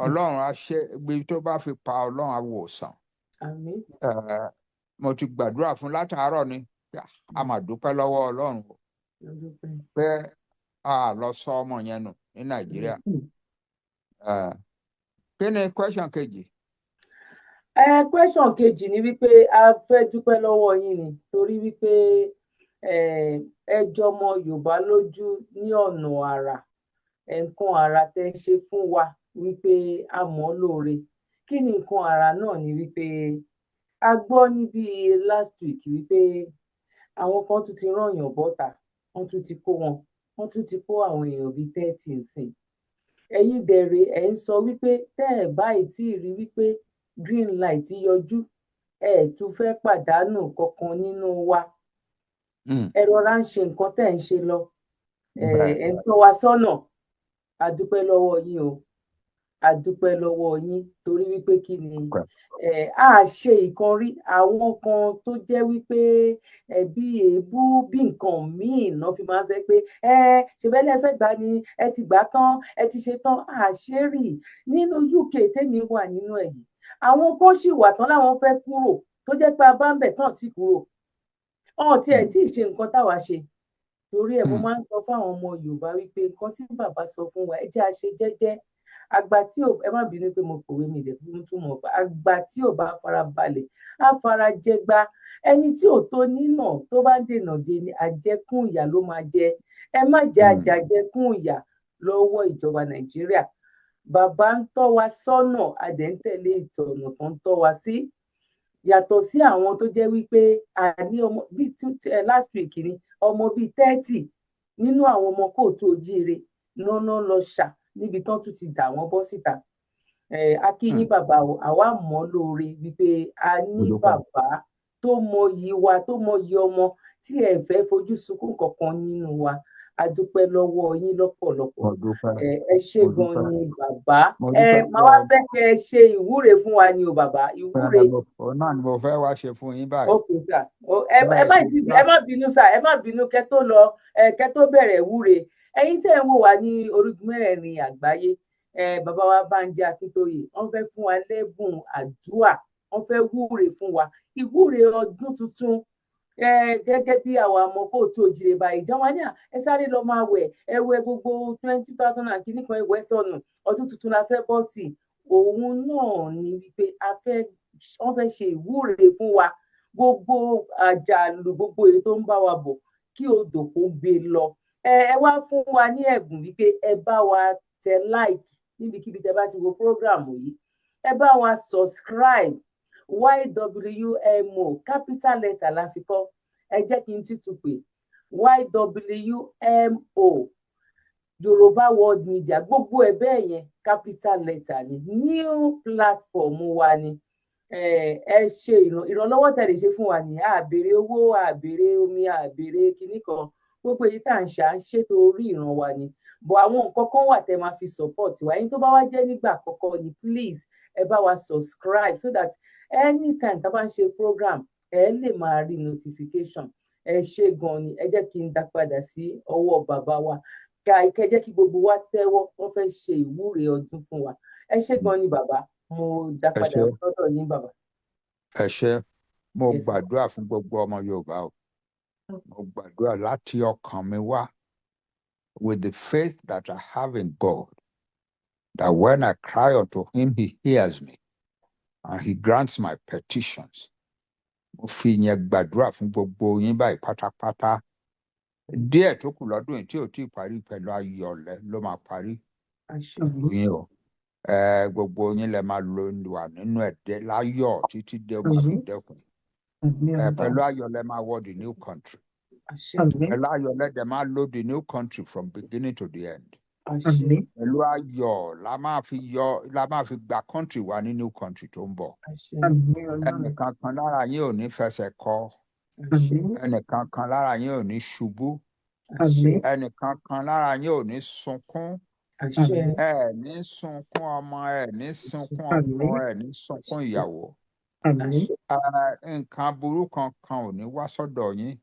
H: Ọlọ́run á ṣe gbé tó bá fi pa, Ọlọ́run á wò sàn.
E: Àmín.
H: Mo ti gbàdúrà fún látàárọ̀ ni pé a máa dúpẹ́ lọ́wọ́ Ọlọ́run o
E: A dúpẹ́.
H: pé a lọ sọ ọmọ yẹn nù ní Nàìjíríà. Kí ni question kejì?
E: Ẹ question kejì ni wípé a fẹ́ dúpẹ́ lọ́wọ́ yín ni, torí wípé ẹ jọmọ Yorùbá lójú ní ọ̀nà àrà, nǹkan àrà tẹ́ ṣe fún wa, wípé a mọ̀ ọ́ lóore. Kí ni nǹkan àrà náà? Ni wípé a gbọ́ níbi last week wípé àwọn kan tún ti rán èèyàn bọ́ta, wọ́n tún ti kó wọn, wọ́n tún ti kó àwọn èèyàn bíi 30 nsìn. Ẹ̀yin dẹ̀rẹ̀, ẹ̀ ń sọ wípé tẹ́ ẹ̀ báyìí tí ì rí wípé green light yọjú, ẹ tún fẹ́ pàdánù kankan nínú wa. Ẹ rọra ń ṣe nǹkan tẹ́ ẹ̀ ń ṣe lọ, ẹ ń tọ́ wa sọ́nà. A dúpẹ́ lọ́wọ́ yín o, a dúpẹ́ lọ́wọ́ yín, torí wípé kí ni, a ṣe ìkan rí àwọn kan tó jẹ́ wípé bí èébú bí nǹkan míì náà fi máa ń sọ pé ẹ ṣe bẹ́ẹ̀ lẹ́ fẹ́ gbà ni, ẹ ti gbà tán, ẹ ti ṣe tán. Àṣírí nínú UK tèmi wà nínú ẹ̀ yìí, àwọn kan sì wà tán láwọn fẹ́ kúrò, tó jẹ́ pé a bá ń bẹ̀ tán tí kúrò ọ̀n tiẹ̀ tí ì ṣe nǹkan táwa ṣe. Torí ẹ̀, mo máa ń sọ fáwọn ọmọ Yorùbá wípé nǹkan tí bàbá sọ fún wa, ẹ jẹ́ a ṣe jẹ́jẹ́. Àgbà tí ò, ẹ má bínú pé mo pòwe mi ìdẹ̀ fún túmọ̀, àgbà tí ò bá fara balẹ̀ á fara jẹgba. Ẹni tí ò tó nínà tó bá ń dènà de ni, àjẹkún ìyà ló máa jẹ. Ẹ má jẹ àjàjẹkún ìyà lọ́wọ́ ìjọba Nàìjíríà. Bàbá ń tọ́ wa sọ́nà, a dẹ̀ ń tẹ̀lé ìtọ̀nà tó ń tọ́ wa sí, yàtọ̀ sí àwọn tó jẹ́ wípé àní ọmọ bíi last week ni ọmọ bíi 30 nínú àwọn ọmọ kóòtù ojíire náná lọ ṣà níbi tán tún ti dà wọ́n bọ́ síta. A kí yín, bàbá o. Àwa mọ̀ ọ́ lóore wípé a ní bàbá tó mọyì wa, tó mọyì ọmọ, tí ẹ fẹ́ fojú sunkún kankan nínú wa. A dúpẹ́ lọ́wọ́ yín lọ́pọ̀lọpọ̀. Ẹ ṣé gan ni, bàbá. Ẹ máa wá fẹ́ kẹ́ ẹ ṣe ìwúre fún wa ni o, bàbá, ìwúre.
H: Òun náà ni mo fẹ́ wá ṣe fún yín báyìí.
E: Ok sir, ẹ má ti, ẹ má bínú sir, ẹ má bínú. Kẹ́ tó lọ, kẹ́ tó bẹ̀rẹ̀ ìwúre, ẹ̀yin tẹ́ ń wò wá ní orígun mẹ́rẹ̀ẹ̀rin àgbáyé, bàbá wa Bánjí Akíntóyè, wọ́n fẹ́ fún wa lẹ́bùn àdúà, wọ́n fẹ́ wúre fún wa, ìwúre ọdún tuntun, gẹ́gẹ́ bí àwọn ọmọ kóòtù òjìrè báyìí ìjọba ní ẹ sáré lọ máa wẹ̀, ẹ wẹ̀ gbogbo 2000 and kìíní kan, ẹ wẹ̀ sọnù, ọdún tuntun la fẹ́ bọ́ sí. Òun náà ni wípé a fẹ́, wọ́n fẹ́ ṣe ìwúre fún wa, gbogbo àjàlù, gbogbo èyí tó ń bá wa bọ̀, kí odò kó gbé lọ. Ẹ wá fún wa ní ẹ̀bùn wípé ẹ bá wa tẹ like níbikíbi tẹ bá ti wo program yìí, ẹ bá wa subscribe. YWMO, capital letter la fi kọ. Ẹ jẹ́ kí n tútù pé YWMO, Yorùbá World Media, gbogbo ẹ bẹ́ẹ̀ yẹn, capital letter ni. New platform wa ni. Ẹ ṣe ìrànlọ́wọ́ tẹ́ lè ṣe fún wa ní à béèrè owó, à béèrè omi, à béèrè kinní kan. Gbogbo èyí tá à ń ṣe, à ń ṣètò orí ìran wa ni. But àwọn nǹkan kan wà tẹ́ máa fi support wa. Ẹ̀yin tó bá wá jẹ́ nígbà àkọ́kọ́ ni, please, ẹ bá wa subscribe so that anytime tá a bá ń ṣe program, ẹ lè máa rí notification. Ẹ ṣé gan ni. Ẹ jẹ́ kí n dá padà sí ọwọ́ bàbá wa, ká kẹ́ jẹ́ kí gbogbo wa tẹ́wọ́. Wọ́n fẹ́ ṣe ìwúre ọdún fún wa. Ẹ ṣé gan ni, bàbá. Mo dá
H: Ẹ
E: padà
H: ṣé.
E: sọ́dọ̀ yín, bàbá.
H: Ẹ ṣé. Mo
E: Yes, sir.
H: gbàdúrà fún gbogbo ọmọ Yorùbá o. Mo gbàdúrà láti ọkàn mi wá, with the faith that I have in God, that when I cry unto him, he hears me and he grants my petitions. Mo fi ìyẹn gbàdúrà fún gbogbo yín báyìí pátápátá. Díẹ̀ tó kù lọ́dún yìí tí ò tí ì parí, pẹ̀lú ayọ̀ ló máa parí
E: Àṣẹ.
H: yín o. Ẹ gbogbo yín lẹ máa lo wà nínú ẹ̀dẹ́ láyọ̀ títí dé máa fi dẹ́kun. Ẹ pẹ̀lú ayọ̀ lẹ máa wọ the new country.
E: Àṣẹ.
H: Pẹ̀lú ayọ̀ lẹ dẹ̀ máa lo the new country from beginning to the end.
E: Àṣẹ.
H: Pẹ̀lú ayọ̀ la máa fi yọ, la máa fi gba country wa ní new country tó ń bọ̀.
E: Àṣẹ.
H: Ẹnìkan kan lára yín ò ní fẹsẹ̀ kọ.
E: Àṣẹ.
H: Ẹnìkan kan lára yín ò ní ṣubú.
E: Àṣẹ.
H: Ẹnìkan kan lára yín ò ní sunkún.
E: Àṣẹ.
H: Ẹ ní sunkún ọmọ, ẹ ní sunkún ọkọ, ẹ ní sunkún ìyàwó.
E: Àṣẹ.
H: Ẹ nǹkan burú kankan ò ní wá sọ́dọ̀ yín.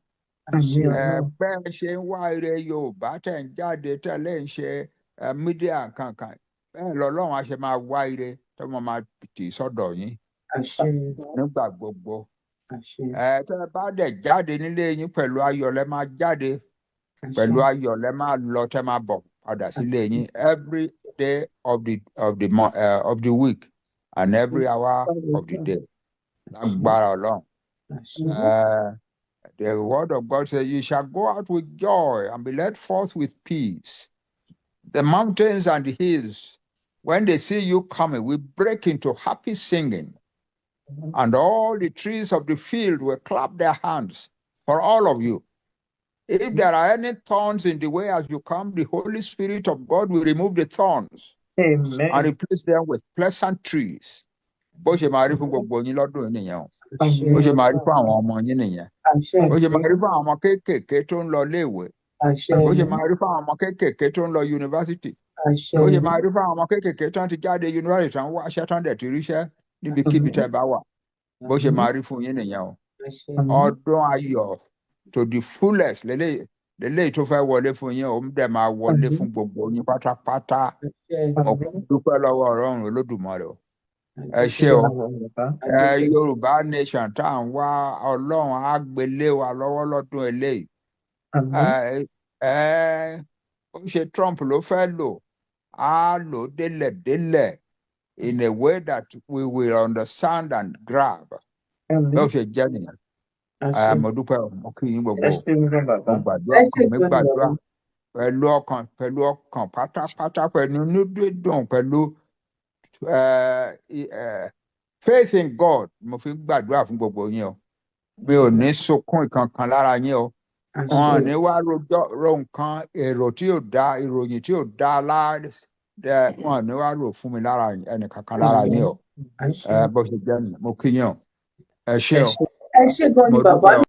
E: Àṣẹ.
H: Ẹ bẹ́ẹ̀ ṣe ń wá ire Yorùbá, tẹ̀ ń jáde tẹ́lẹ̀, ń ṣe ẹ media kankan, bẹ́ẹ̀ lọ́lọ́run á ṣe máa wá ire tó máa tì sọ́dọ̀ yín
E: Àṣẹ.
H: nígbà gbogbo.
E: Àṣẹ.
H: Ẹ tẹ́ ẹ bá dẹ̀ jáde nílé yín, pẹ̀lú ayọ̀ lẹ máa jáde, pẹ̀lú ayọ̀ lẹ máa lọ, tẹ́ máa bọ̀ padà sílé yín every day of the week and every hour of the day, lágbára Ọlọ́run.
E: Àṣẹ.
H: The word of God says, "You shall go out with joy and be led forth with peace. The mountains and the hills, when they see you coming, will break into happy singing, and all the trees of the field will clap their hands for all of you. If there are any thorns in the way as you come, the Holy Spirit of God will remove the thorns
D: Amen.
H: and replace them with pleasant trees." Bó ṣe máa rí fún gbogbo yín lọ́dún yìí nìyẹn o.
E: Àṣẹ.
H: Bó ṣe máa rí fún àwọn ọmọ yín nìyẹn.
E: Àṣẹ.
H: Bó ṣe máa rí fún àwọn ọmọ kéékèèké tó ń lọ iléèwé.
E: Àṣẹ.
H: Bó ṣe máa rí fún àwọn ọmọ kéékèèké tó ń lọ yunifásitì.
E: Àṣẹ.
H: Bó ṣe máa rí fún àwọn ọmọ kéékèèké tó ń ti jáde yunifásitì, tó ń wáṣẹ́, tó ń dẹ̀ ti ríṣẹ́ níbikíbi tẹ́ bá wà. Bó ṣe máa rí fún yín nìyẹn o.
E: Àṣẹ.
H: Ọdún ayọ̀ to the fullest lélẹ́yìí tó fẹ́ wọlé fún yín, òun dẹ̀ máa wọlé fún gbogbo yín pátápátá.
E: Àṣẹ.
H: Mo dúpẹ́ lọ́wọ́ Ọlọ́run Olódùmarè o. Ẹ ṣé o. Ẹ Yorùbá nation tá à ń wá, Ọlọ́run á gbélé wa lọ́wọ́ lọ́dún eléyìí. Ẹ ẹ ó ṣe Trump ló fẹ́ lò á, lò délẹ̀ délẹ̀ in a way that we will understand and grab. Bí ó ṣe jẹ́ nìyẹn. Ẹ mo dúpẹ́ o, mo kí yín gbogbo
D: Ẹ
H: o.
D: ṣeun gan, bàbá.
H: Mo gbàdúrà,
E: Ẹ ṣé
H: ọkàn mi
E: gan ni,
H: gbàdúrà
E: bàbá.
H: pẹ̀lú ọkàn pátápátá, pẹ̀lú inú dídùn, pẹ̀lú faith in God, mo fi ń gbàdúrà fún gbogbo yín o. Mi ò ní sunkún ìkankan lára yín o. Wọn ò
E: Àṣẹ.
H: ní wá rojọ́ ro nǹkan èrò tí ò dá, ìròyìn tí ò dá lá ẹ, wọn ò ní wá rò fún mi lára ẹnìkankan lára yín o.
E: Àṣẹ.
H: Ẹ bó ṣe jẹ́ nìyẹn. Mo kí yín o. Ẹ ṣé
D: Ẹ
H: o.
D: ṣé.
E: Ẹ ṣé gan ni,
H: Mo
E: bàbá.
H: dúpẹ́ o.